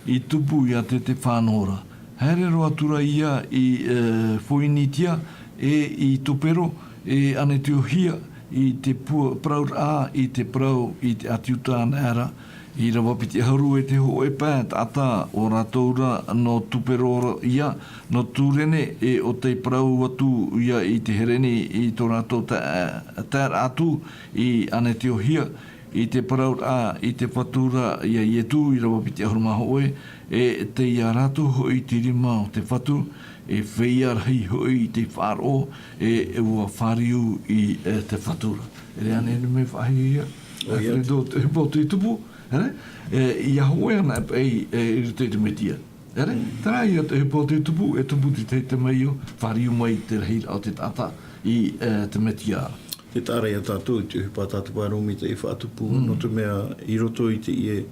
i tupu iā Tefano ra. Haere roa atu ra ia i, e, Foinitia, e i Tupero, e Anetiohia, i te pu-, parauraʻa, i te parau, i te ʻĀti Iuta anaʻe ra, ʻīrava piti ʻahuru, e te hōʻē pae taʻata, ʻo rātou ra nō Tupero ia, nō Turene, e ʻo tei parau atu ia i te Hereni i tō rātou tae-, taeraʻa atu i Anetiohia, i te parauraʻa i te Fatu ra iā Ietu, ʻīrava piti ʻahuru mā hōʻē, e tei iā rātou hoʻi te rima o te Fatu, e feiā rahi hoʻi i te faʻaroʻo, e, e ʻua fāriu i, e, te Fatu ra. E riro ānei mea faʻahiahia, ʻoia, e, te, te, te, te tupu, e, e, ʻia hōʻē anaʻe paʻi, e, i roto i te Metia. E, terā ia te ʻohipa o te tupu, e tupu te, te, te mea ʻo fāriu mai te rahiraʻa o te taʻata i, e, te Metia. Tē taʻa ra ia tātou i te ʻohipa tā te Vārua Maitaʻi e faʻatupu, nō te mea i roto i teie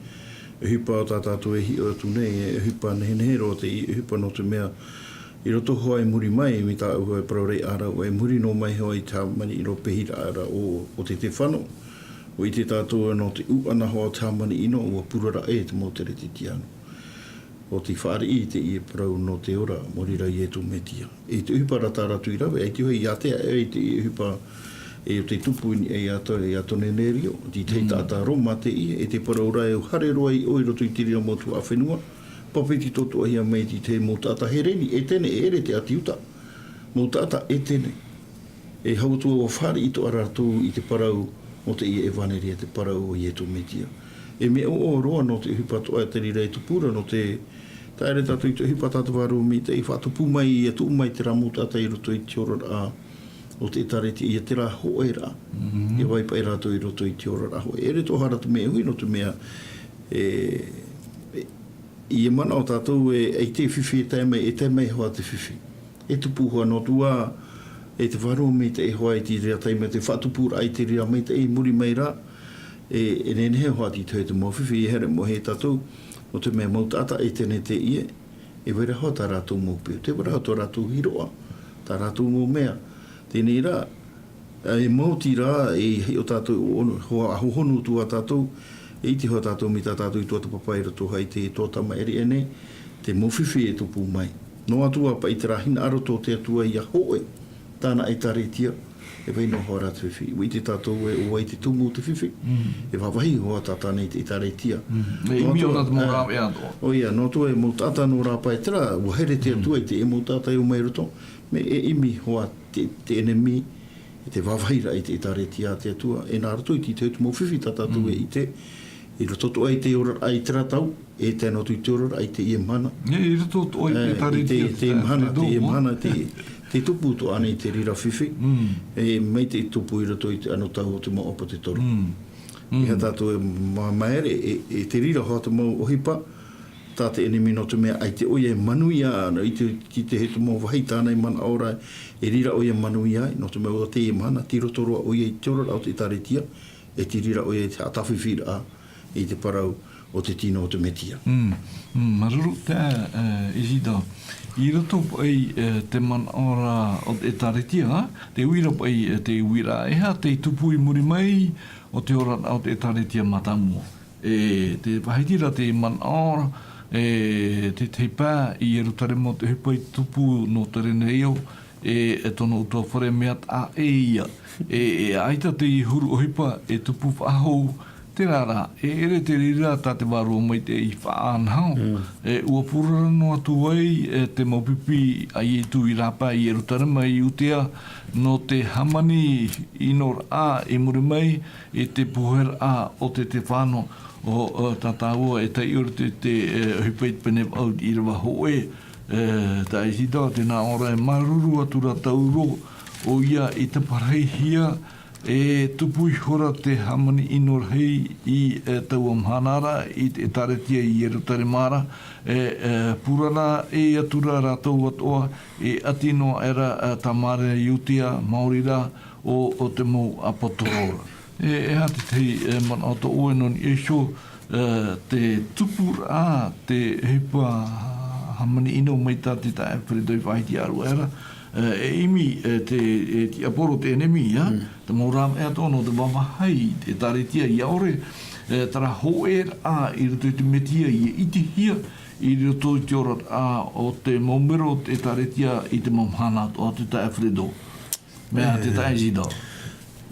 ʻohipa tā tātou e hiʻo atu nei, e ʻohipa nehenehe roa teie ʻohipa, nō te mea i roto hoʻi i muri mai, mai tāʻu e parau ra ʻāraʻua, i muri noa mai hoʻi i te hāmani ʻino pēhiraʻa ra ʻo, ʻo te Tefano. ʻUa ʻite tātou nō te ʻūʻana hoʻi o te hāmani ʻino, ʻua purara ʻē te mau Keresetiano. ʻO tei fāriʻi i teie parau nō te ora, maori rā Ietu Metia. I te ʻohipa ra tā rātou i rave, ʻaita hoʻi i ātea ʻē i teie ʻohipa, e ʻo te tupu i niʻa iā Ko-, iā Konenerio, te tahi taʻata Roma teie, e te parau ra e haere roa i ʻō i roto i te reira mau tuhaʻa fenua, papetitohia mai te tahi mau taʻata Hereni, Etene, e ʻere te ʻĀti Iuta. Mau taʻata Etene. E hau atu ʻua fāriʻi atoʻa rātou i te parau o teie ʻevaneria, te parau o Ietu Metia. E mea ʻoʻo roa nō te ʻohipa atoʻa te reira e tupu ra, nō te, taʻa ʻē tātou i te ʻohipa tā te Vārua Maitaʻi e faʻatupu mai, ʻia tuʻu mai terā mau taʻata i roto i te oraraʻa o te ʻĒtārētia, ʻia terā hōʻē ra. ʻIa vai paʻi rātou i roto i te oraraʻa hōʻē. E ʻere atoʻa ra te mea ʻuhi, nō te mea, e, e, ʻia manaʻo tātou e, e te fifi e tae mai, e tae mai hoʻi te fifi. E tupu hoʻi noa atu ā, e te Vārua Maitaʻi hoʻi i te reira taime, te faʻatupuraʻa i te reira maitaʻi i muri mai ra, e, e nehenehe hoʻi te, te, te mau fifi e haere mai ia tātou, nō te mea mau taʻata Etene teie, e vai ra hoʻi tā rātou mau peu, tē vai ra hoʻi tō rātou hiroʻa, tā rātou mau mea. Teie rā, e mau tīrā, e hiʻo tātou, o, o, hoa, hohonu atu ā tātou, e ʻite hoʻi tātou mai tā tātou i tuatāpapa i roto hoʻi i te tuatāmaʻiri aʻe nei, te mau fifi e tupu mai. Noa atu ā paʻi terā hinaʻaro tō te Atua ʻia hōʻē tāna ʻĒtārētia, e vai noa hoʻi ra te fifi. ʻUa ʻite tātou ē, ʻo vai te tumu o te fifi, e vāvāhi hoʻi tātou nei te ʻĒtārētia. E ʻimi atu ā, ʻo rāveʻa atoʻa. ʻOia, noa atu ā e mau taʻata nō rāpae terā, ʻua haere te Atua i te mau taʻata e ō mai roto, mea e ʻimi hoʻi te, te ʻenemi, e te vāvāhiraʻa i te ʻĒtārētia a te Atua, e nā roto i te, te mau fifi tā tātou e ʻite, i roto atoʻa i te oraraʻa i terā tau, e tae noa atu i te oraraʻa i teie mahana. E, i roto atoʻa i te, e, ʻĒtārētia, i te, te mahana, te mahana, te, te tupu atoʻa nei te reira fifi, e, mai te tupu i roto i te anotau o te mau ʻāpōsetolo. E aha tātou e ma-, māere, e, e te reira hoʻi te mau ʻohipa, tā te ʻenemi nō te mea ʻaita ʻoia e manuia, nō i te, i te, te mau vāhi tāna i manaʻo ra, e reira ʻoia e manuia ai, nō te mea ʻo teie mahana, tei roto roa ʻoia i te oraraʻa o te ʻĒtārētia, e te reira ʻoia i te haʻatāfifiraʻa i te parau o te tino o te Metia. Mm, mm, māuruuru, te, e, Isidore. I roto paʻi, e, te manaʻo ra o te ʻĒtārētia, te uira paʻi, e, te uira, e aha te tupu i muri mai o te oraraʻa o te ʻĒtārētia mātāmua. E te vāhi tīrā te manaʻo, e te, te pae i Ierutarema, te ʻohipa i tupu nō Konenerio, e, e tōna ʻutuāfare, mea taʻa ʻē ia. E, e ʻaita te huru ʻohipa e tupu faʻahou, terā rā, e ʻere te reira tā te Vārua Maitaʻi i faʻanaho. E, ʻua purara noa atu ai, e, te mau pipi a Ietu i rāpae i Ierutarema, i Iudea, nō te hāmani ʻinoraʻa i muri mai, i te poheraʻa o te Tefano. ʻo, ʻo tā tāua e taiʻo i te, te, e, ʻohipa i te pene vaʻu i te ʻīrava hōʻē, e, tā Isidore, tē nā ʻō ra e māuruuru atu ra tāua, ʻoia i taparahihia, e tupu ihora te hāmani ʻino rahi i, e, taua mahana ra, i te ʻĒtārētia i Ierutarema ra, e, e, purara ʻē atu ra rātou atoʻa, e ʻati noa aʻera, e, Tamaria, Iudea, maori rā, ʻo, ʻo te mau ʻāpōsetolo ra. E, e aha te tahi, e, manaʻo tōʻu e nō niʻa iho, e, te tupuraʻa, te ʻohipa hāmani ʻino mai tā te taeaʻe Alfredo i faʻahiti atu ra, e, e ʻimi, e, te, e, tiaporo te ʻenemi, ā, te mau rāveʻa atoʻa nō te vāvāhi i te ʻĒtārētia, ʻia ʻore, e, terā hōʻēraʻa i roto i te Mesia, ʻia ʻitehia i roto i te oraraʻa o te mau mero o te ʻĒtārētia i te mau mahana atoʻa, te taeaʻe Alfredo. Mea te taeaʻe Isidore.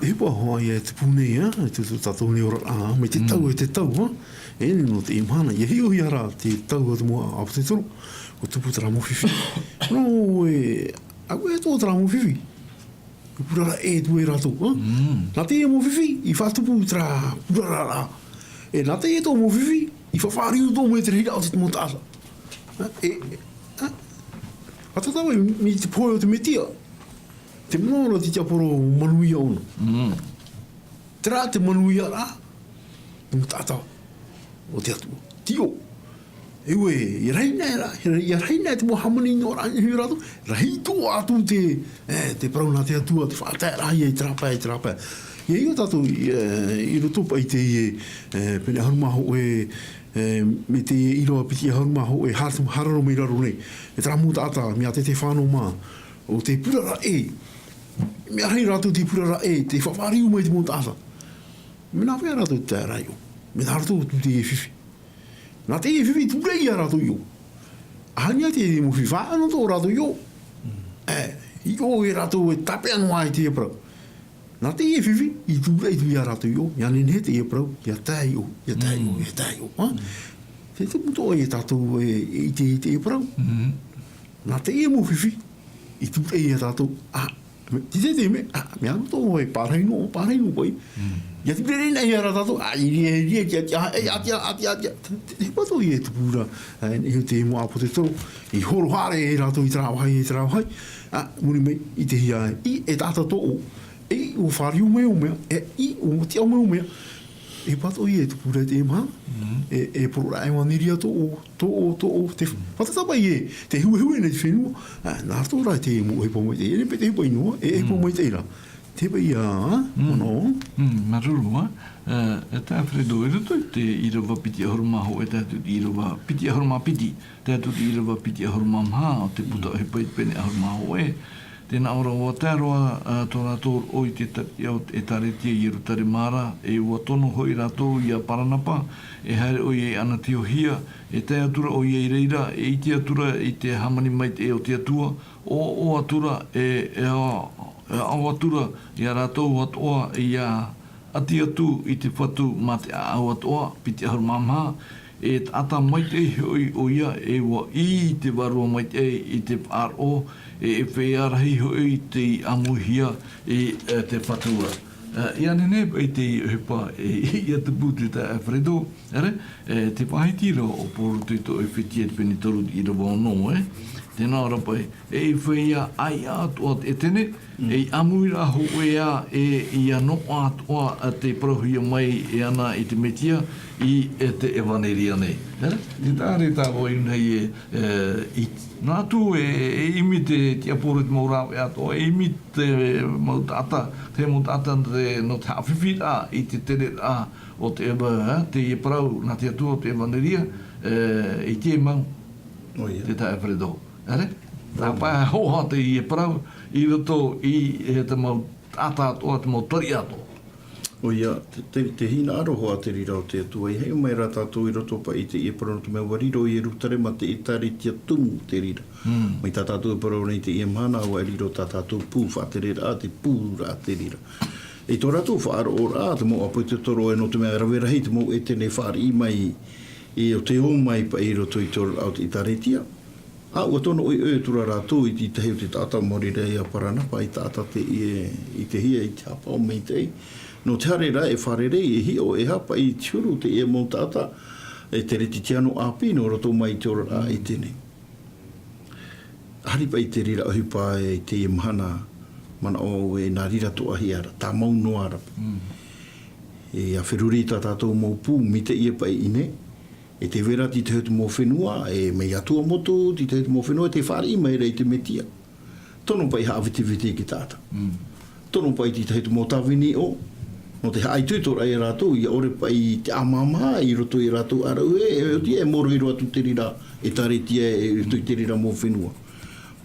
E ʻohipa hoʻi e tupu nei, ā, e tupu tātou nei oraraʻa, mai te tau e te tau, ā. E, nō teie mahana, ʻia hiʻohia ra te tau a te mau ʻāpōsetolo, ʻua tupu terā mau fifi. Nō, e, ʻaore atoʻa terā mau fifi. ʻUa purara ʻē atu ai rātou, ā. Nā teie mau fifi, i faʻatupu terā puraraʻa. E, nā teie atoʻa mau fifi, i faʻafāriu atoʻa mai te rahiraʻa o te mau taʻata. Ā, e, ā, ʻa tātou e, mai te pohe o te Mesia. Te manaʻo ra te tiaporo manuia ʻōna. Terā te manuiaraʻa, te mau taʻata o te Atua. Tiʻo. E ʻua, ʻia rahi nei ra, ʻia rahi nei te mau hāmani ʻino ra, e rātou, rahi atoʻa atu te, e, te parau nā te Atua, te faʻataeraʻa i terā pae, i terā pae. ʻIa, ʻia tātou, e, i roto paʻi i te, e, e, pene ʻahuru mā hōʻē, e, mai te ʻīrava piti ʻahuru mā hōʻē, e, hā-, haere mai raro nei. E terā mau taʻata, mea tē fānaʻo mai, ʻo tē purara ʻē. Mea rahi rātou tē purara ʻē, tē faʻafāriu mai te mau taʻata. Mea nāfea rātou tē tae ra i ʻō? Mea nā rātou tū teie fifi. Nā teie fifi tūreʻi ia rātou i ʻō. ʻAhani ā te mau fifi, faʻaʻano atoʻa rātou i ʻō. E, i ʻō e rātou e tāpeʻa noa i teie parau. Nā teie fifi, i tūreʻi atu ia rātou i ʻō, ʻia nehenehe teie parau, ʻia tae i ʻō, ʻia tae i ʻō, ʻia tae i ʻō, ā? Te tumu atoʻa ia tātou e, e ʻite i teie parau. Nā teie mau fifi, i tūreʻi ia tātou, ā, me, te, te, te, me, ā, mea nō tō e pārahi noa, pārahi noa paʻi. ʻIa tūreʻi nei ia rā tātou, ā, i ria, i ria, tia, tia, ā, e, ā, tia, ā, tia, tia, te, te, te pātoʻi e tupu ra, ā, i te mau ʻāpōsetolo, i horo haere e rātou i terā vāhi, i terā vāhi, ā, muri mai, i te hia, i, e taʻata tōʻo, e, ʻua fāriu mai ʻō mea, e, i, ʻua tiʻa mai ʻō mea, e pātoʻi e tupu ra te mā, e, e poro ra e ʻevaneria tōʻo, tōʻo, tōʻo, te, fātata paʻi e, te huehue nei te fenua, ā, nā roto rā te mau ʻohipa maitaʻi, e, pe te ʻohipa ʻino, e, ʻohipa maitaʻi ra. Te paʻi ā, ā, ʻōna. Māuruuru, ā, e, e taeaʻe Alfredo, i roto i te ʻīrava piti ʻahuru mā hōʻē, tae atu i te ʻīrava piti ʻahuru mā piti, tae atu i te ʻīrava piti ʻahuru mā maha o te puta ʻohipa i te pene ʻahuru mā hōʻē. Tē nā ʻō ra, ʻua tae roa, ā, tō rātou roʻo i te tariʻa o te ʻĒtārētia i Ierutarema ra, e ʻua tono hoʻi rātou ia Paranapa, e haere ʻoia i Anatiohia, e tae atu ra ʻoia i reira, e ʻite atu ra i te hāmani maitaʻi o te Atua, ʻoaʻoa atu ra, e, e a-, e aʻo atu ra ia rātou atoʻa, ʻia ʻati atu i te fatu mā te ʻāʻau atoʻa, piti ʻahuru mā maha, e taʻata maitaʻi hoʻi ʻoia, e ʻua ʻī i te Vārua Maitaʻi i te faʻaroʻo, e, e feiā rahi hoʻi tei ʻāmuihia i, e, te fatu ra. E, ʻia nehenehe paʻi te ʻohipa, e, ʻia tupu te taeaʻe Alfredo, ʻere, e, te faʻahiti ra ʻo Paul i roto i tō ʻEfetia i te pene toru i te ʻīrava ono, e, tē nā ʻō ra paʻi, e, i feiā ʻāiʻa atoʻa te ʻētene, e, i ʻāmuiraʻa hōʻē ā, e, ʻia noaʻa atoʻa, ā, tei parauhia mai e ana i te Mesia, i, e, te ʻevaneria nei. E, te taʻata rā tāua i ʻō nei e, e, i, nā atu e, e ʻimi te, te tiaporo i te mau rāveʻa atoʻa, e ʻimi te mau taʻata, te mau taʻata te, nō te haʻafifiraʻa i te tereraʻa o te ʻeva-, e, teie parau nā te Atua o te ʻevaneria, e, i te mau. ʻOia. Te taeaʻe Alfredo. ʻEre? Tāpae hoʻi teie parau i roto i, e, te mau taʻata atoʻa, te mau tariʻa atoʻa. ʻOia, te, te, te hinaʻaro hoʻi te reira o te Atua, i haere mai rā tātou i roto paʻi i teie parau nō te mea ʻua riro i Ierutarema te ʻĒtārētia tumu te reira. Mai tā tātou e parau nei i teie mahana, ʻua riro tā tātou pū faʻatereraʻa, te pūraʻa te reira. I tō rātou faʻaroʻoraʻa, te mau ʻāpōsetolo e nō te mea rave rahi te mau ʻētene fāriʻi mai, i ʻo tē ō mai paʻi i roto i te oraraʻa o te ʻĒtārētia. Ā, ʻua tono ʻoiʻoi atu ra rātou i te tahi o te taʻata maori ra ia Paranapa, i taʻata te, i, i te hia, i te haʻapaʻo maitaʻi. Nō te haere ra e fārerei, e hiʻo, e haʻapaʻo i te huru teie mau taʻata, e te Kerisetiano ʻāpī nō roto mai i te oraraʻa Etene. Hari paʻi te reira ʻohipa i teie mahana, manaʻo au e nā reira atoʻa hia ra, tāmau noa ra. E a feruri tā tātou mau pū, mai teie paʻi i ʻō nei, e tē vai ra i te tahi atu mau fenua, e mai Tuamotu, i te tahi atu mau fenua, e tē fāriʻi mai ra i te Mesia. Tono paʻi haʻavetevete i te taʻata. Tono paʻi i te tahi atu mau tāvini ʻō, nō te haʻaitoitoraʻa ia rātou, ʻia ʻore paʻi te ʻāmāmāhā i roto ia rātou ʻāraʻuhia, e, e oti e mōrohi roa atu te reira ʻĒtārētia i roto i te reira mau fenua.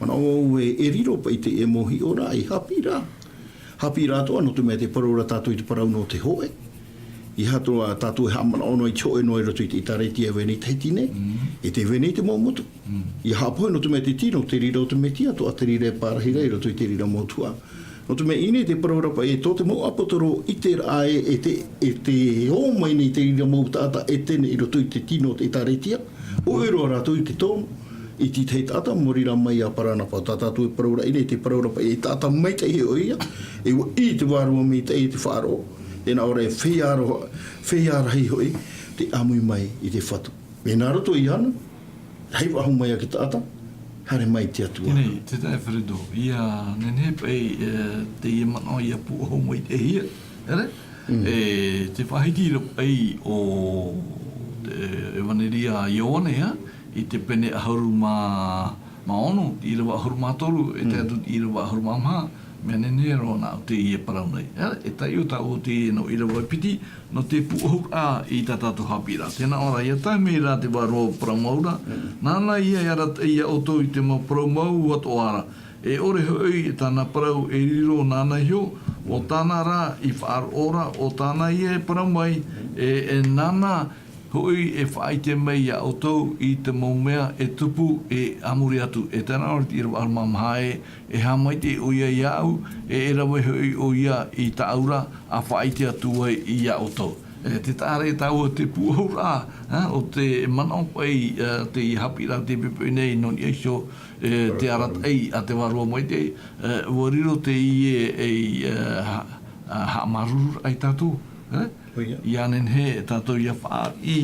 Manaʻo au e, e riro paʻi teie mau hiʻoraʻa, e haʻapiʻiraʻa. Haʻapiʻiraʻa atoʻa, nō te mea tē parau ra tātou i te parau nō te hōʻē. ʻEiaha atoʻa tātou e haʻamanaʻo noa i te hōʻē noa i roto i te ʻĒtārētia e vai nei i Tahiti nei, e tē vai nei te mau motu. ʻIa haʻapohe nō te mea te tino, te reira o te Mesia, atoʻa te reira e pārahi ra i roto i te reira mau tuhaʻa. Nō te mea i ʻō nei tē parau ra paʻi e tō te mau ʻāpōsetolo i ʻite ra ē, e te, e tē ō mai nei te reira mau taʻata Etene i roto i te tino o te ʻĒtārētia, hōʻē roa rātou i te tono i te tahi taʻata, mō reira mai iā Paranapa. Tā tātou e parau ra i ʻō nei, tē parau ra paʻi e taʻata maitaʻi ʻoia, e ʻua ʻī i te Vārua Maitaʻi i te faʻaroʻo, e nā ʻō ra e feiā roa, feiā rahi hoʻi te ʻāmui mai i te Fatu. E nā roto iāna, rahi faʻahou mai ā te taʻata, haere mai te Atua. Tēnei, te taeaʻe Fredo, ʻia nehenehe paʻi, e, teie manaʻo ʻia pūʻohu maitaʻihia, ʻere? E, tē faʻahiti ra paʻi ʻo te ʻEvanelia a Ioane, ā, i te pene ʻahuru mā, mā ono, te ʻīrava ʻahuru mā toru, e tae atu te ʻīrava ʻahuru mā maha, mea nehenehe roa nā ʻō teie parau nei. Ā, e taiʻo tāʻu o teie nō ʻīrava piti, nō te pūʻohuraʻa i tā tātou haʻapiʻiraʻa. Tē nā ʻō ra, ʻia tae mai rā te Vārua Parau Mau ra, nāna ïa e arataʻi iā ʻoutou i te mau parau mau atoʻa ra. E ʻore hoʻi tāna parau e riro nāna iho, ʻo tāna rā i faʻaroʻo ra, ʻo tāna ïa e parau mai, e, e nāna hoʻi e faʻaʻite mai iā ʻoutou i te mau mea e tupu e a muri atu. E tē nā ʻō ra te ʻīrava ʻahuru mā maha ē, e haʻamaitaʻi ʻoia iāʻu, e, e rave hoʻi ʻoia i tāʻu ra, ʻa faʻaʻite atu ai iā ʻoutou. E, tē taʻa ra tāua te pūʻohuraʻa, ā, o te manaʻo paʻi, ā, te haʻapiʻiraʻa tei poʻipoʻi nei nō niʻa iho, e, te arataʻi a te Vārua Maitaʻi, e, ʻua riro teie, e, e, ha-, a, haʻamāuruururaʻa ia tātou, e? ʻOia. ʻIa nehenehe tātou ʻia fāriʻi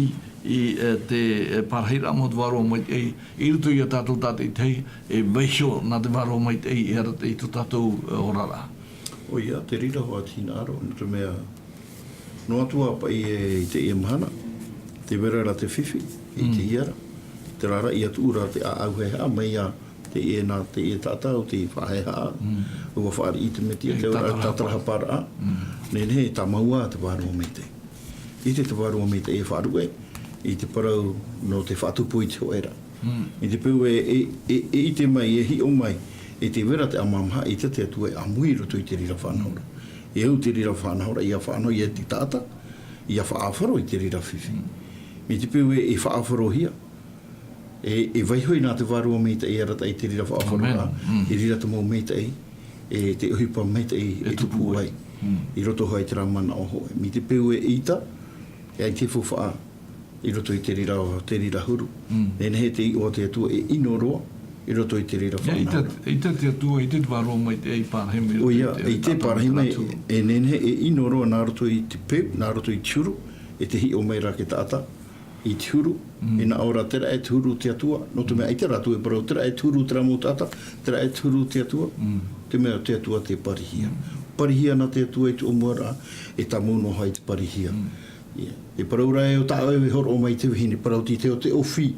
i, e, te, e, parahiraʻa mau o te Vārua Maitaʻi, i roto iā tātou tātaʻitahi, e vaiiho nā te Vārua Maitaʻi, e arataʻi i tō tātou, e, oraraʻa. ʻOia, te reira hoʻi te hinaʻaro, nō te mea, noa atu ā paʻi ē, i teie mahana, tē vai ra te fifi, i te ia ra, terā rā ʻia tuʻu ra te ʻāʻau haʻehaʻa, mai iā teie nā, teie taʻata ʻo tei faʻahaʻehaʻa, ʻua fāriʻi i te Mesia, te ora, tātarahaparaʻa, nehenehe e tāmau ā te Vārua Maitaʻi. ʻIte te Vārua Maitaʻi e faʻaruʻe i te parau nō te faʻatupu i te hōʻē ra. I te peu e, e, e, e ʻite mai, e hiʻo mai, e tē vai ra te ʻāmāmāhā, ʻeita te Atua e ʻāmui i roto i te reira faʻanahoraʻa. E au te reira faʻanahoraʻa, ʻia faʻanaho ia te taʻata, ʻia faʻaʻāfaro i te reira fifi. I te peu e, e faʻaʻāfarohia, e, e vaiiho nā te Vārua Maitaʻi e arataʻi i te reira faʻaʻāfaroraʻa, e reira te mau maitaʻi, e te ʻohipa maitaʻi e tupu ai. I roto hoʻi i terā manaʻo hōʻē. I te peu e ʻeita, e ʻaita e faufaʻa i roto i te reira, te reira huru. Nehenehe te iʻoa a te Atua e ʻino roa i roto i te reira faʻanahoraʻa. ʻEita te Atua, ʻeita te Vārua Maitaʻi e pārahi mai i roto i te reira. ʻOia, ʻeita e pārahi mai, e nehenehe e ʻino roa nā roto i te peu, nā roto i te huru, e tē hiʻo mai ra te taʻata i te huru, e nā ʻō ra terā e te huru o te Atua, nō te mea ʻaita rātou e parau terā e te huru o terā mau taʻata, terā e te huru o te Atua, te mea te Atua tē parihia. Parihia nā te Atua i tuʻamuaraʻa, e tāmau noa hoʻi te parihia. ʻIa. E parau ra ē ʻo tāʻu e hōroʻa mai te vahine, parau tītau o te ʻōfī.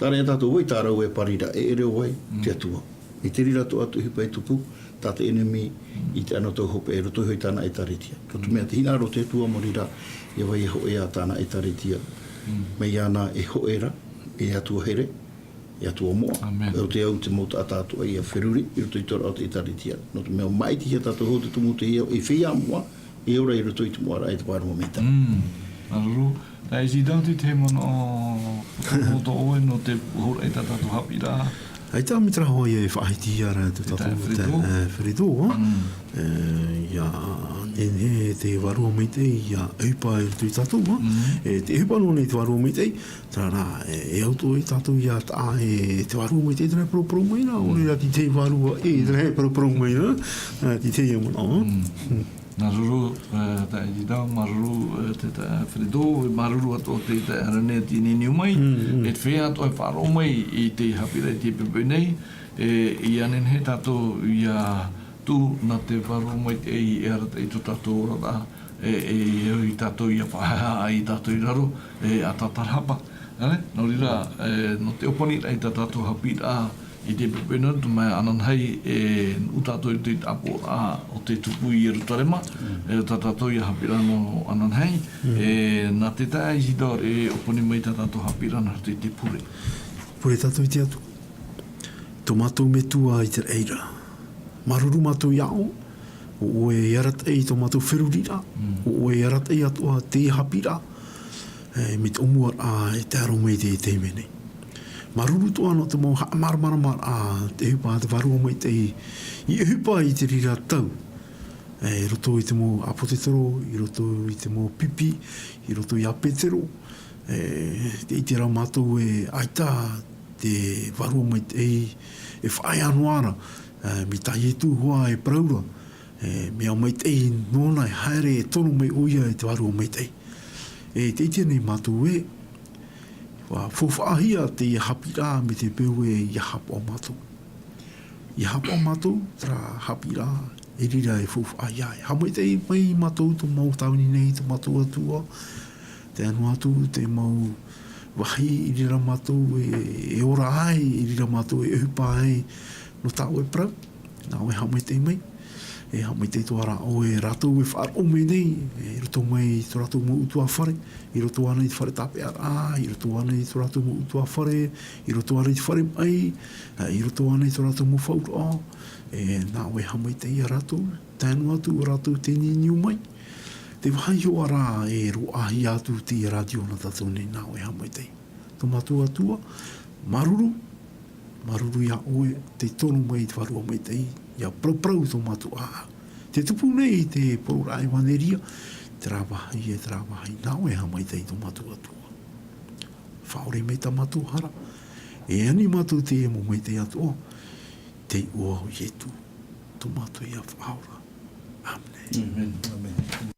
Terā rā tātou, vai tā rāua e parira, e ʻere ʻo vai, te Atua. I te reira atoʻa te ʻohipa e tupu, tā te ʻenemi i te anotau hopeʻa i roto iho i tāna ʻĒtārētia. Nō te mea te hinaʻaro o te Atua mō reira, ʻia vai e hōʻē ā tāna ʻĒtārētia. Mai iāna e hōʻē ra, e Atua here, e Atua moʻa. ʻĒmeni. ʻO te au te mau taʻata atoʻa ʻia feruri, i roto i te oraraʻa o te ʻĒtārētia. Nō te mea ʻua māʻitihia tātou hou te tumu o te ʻēʻa, e feiā moʻa, e ora i roto i te moʻaraʻa e te Vārua Maitaʻi. Mm. Māuruuru. Nā ʻĪsita, te tahi manaʻo, ʻo tō ʻoe nō te hōroʻa i tā tātou haʻapiʻiraʻa. ʻAita, mai terā hoʻi e faʻahiti ia ra tō tātou, e, Fredo, ā? Mm. E, ʻia, nehenehe te Vārua Maitaʻi, ʻia ʻohipa i roto ia tātou, ā? Mm. E, te ʻohipa noa nei te Vārua Maitaʻi, terā rā, e, e au atoʻa ia tātou ʻia taʻa, e, te Vārua Maitaʻi, terā e paraparau mai ra, ʻaore rā te tahi vārua, e, terā e paraparau mai ra, ā, te tahi manaʻo, ā? Mm. Mm. Māuruuru, e, taeaʻe Zidane, māuruuru, e, te taeaʻe Fredo, e māuruuru atoʻa te taeaʻe Aranea i teie nei niu mai. Mm, mm. E te feiā atoʻa e faʻaroʻo mai i te haʻapiʻiraʻa i teie poʻipoʻi nei, e, ʻia nehenehe tātou ʻia tuʻu nā te Vārua Maitaʻi e arataʻi i tō tātou oraraʻa, e, e, e ʻohi tātou ʻia faʻahaʻehaʻa ai tātou i raro, e, ʻa tātarahapa. ʻĒ, nō reira, e, nō te ʻōpaniraʻa i tā tātou haʻapiʻiraʻa i teie poʻipoʻi nei, tō mea ananahi, e, nuʻu tātou i te ʻāpoʻoraʻa o te tupu i Ierutarema, mm, e, tā tātou ia haʻapiʻiraʻa nō ananahi, mm, e, nā te taeaʻe Isidore e ʻōpani mai tā tātou haʻapiʻiraʻa nā roto i te pure. Pure tātou i te Atua. Tō mātou Metua i te raʻi ra. Māuruuru mātou iā ʻoe, ʻo ʻoe e arataʻi i tō mātou feruriraʻa, mm, ʻo ʻoe e arataʻi atoʻa teie haʻapiʻiraʻa, e, mai te ʻōmuaraʻa e tae roa mai i te, teie nei. Māuruuru atoʻa nō te mau haʻamāramaramaraʻa, te ʻohipa a te Vārua Maitaʻi, i ʻohipa i te reira tau, e, i roto i te mau ʻāpōsetolo, i roto i te mau pipi, i roto iā Petero, e, tē ʻite ra mātou e ʻaita te Vārua Maitaʻi e faʻaea noa ra, e, mai tā Ietu hoʻi e parau ra, e, mea maitaʻi nōna e haere e tono mai ʻoia i te Vārua Maitaʻi. E tē ʻite nei mātou ē, ʻua faufaʻahia teie haʻapiʻiraʻa mai te peu ē ʻia haʻapaʻo mātou. ʻIa haʻapaʻo mātou, terā haʻapiʻiraʻa, e reira e faufaʻahia ai. Haʻamaitaʻi mai mātou tō mau tāvini nei, tō mātou Atua, tae noa atu te mau vāhi i reira mātou e, e ora ai, i reira mātou e ʻohipa ai, nō tā ʻoe parau, nā ʻoe haʻamaitaʻi mai. E haʻamaitaʻi atoʻa ra ʻoe ia rātou e faʻaroʻo mai nei, e, i roto mai i tō rātou mau ʻutuāfare, i roto ānei i te fare tāpeʻaraʻa, i roto ānei i tō rātou mau ʻutuāfare, i roto ānei i te fare maʻi, e, i roto ānei i tō rātou mau faʻaroʻo, e, nā ʻoe haʻamaitaʻi ia rātou, tae noa atu ʻo rātou tē niuniu mai. Te vāhi hoʻi ra e roaʻahia atu teie rātio nā tātou nei, nā ʻoe haʻamaitaʻi. Tō mātou Atua, māuruuru, māuruuru iā ʻoe, tē tono mai te Vārua Maitaʻi, ʻia paraparau tō mātou ʻāʻau. Tē tupu nei te parau ra ʻevanelia, terā vāhi e terā vāhi, nā ʻoe haʻamaitaʻi tō mātou Atua. Faʻaʻore mai tā mātou hara, e ani mātou i teie mau maitaʻi atoʻa, te iʻoa o Ietu, tō mātou ia Faʻaora. ʻĀmene. ʻĀmene.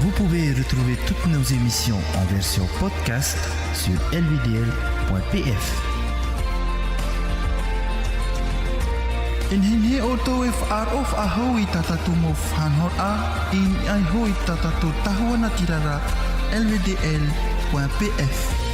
Vous pouvez retrouver toutes nos émissions en version podcast sur L V D L point P F. E nehenehe ʻoutou e faʻaroʻo faʻahou i tā tātou mau faʻanahoraʻa, i niʻa iho i tā tātou tahua natirara, L V D L point P F.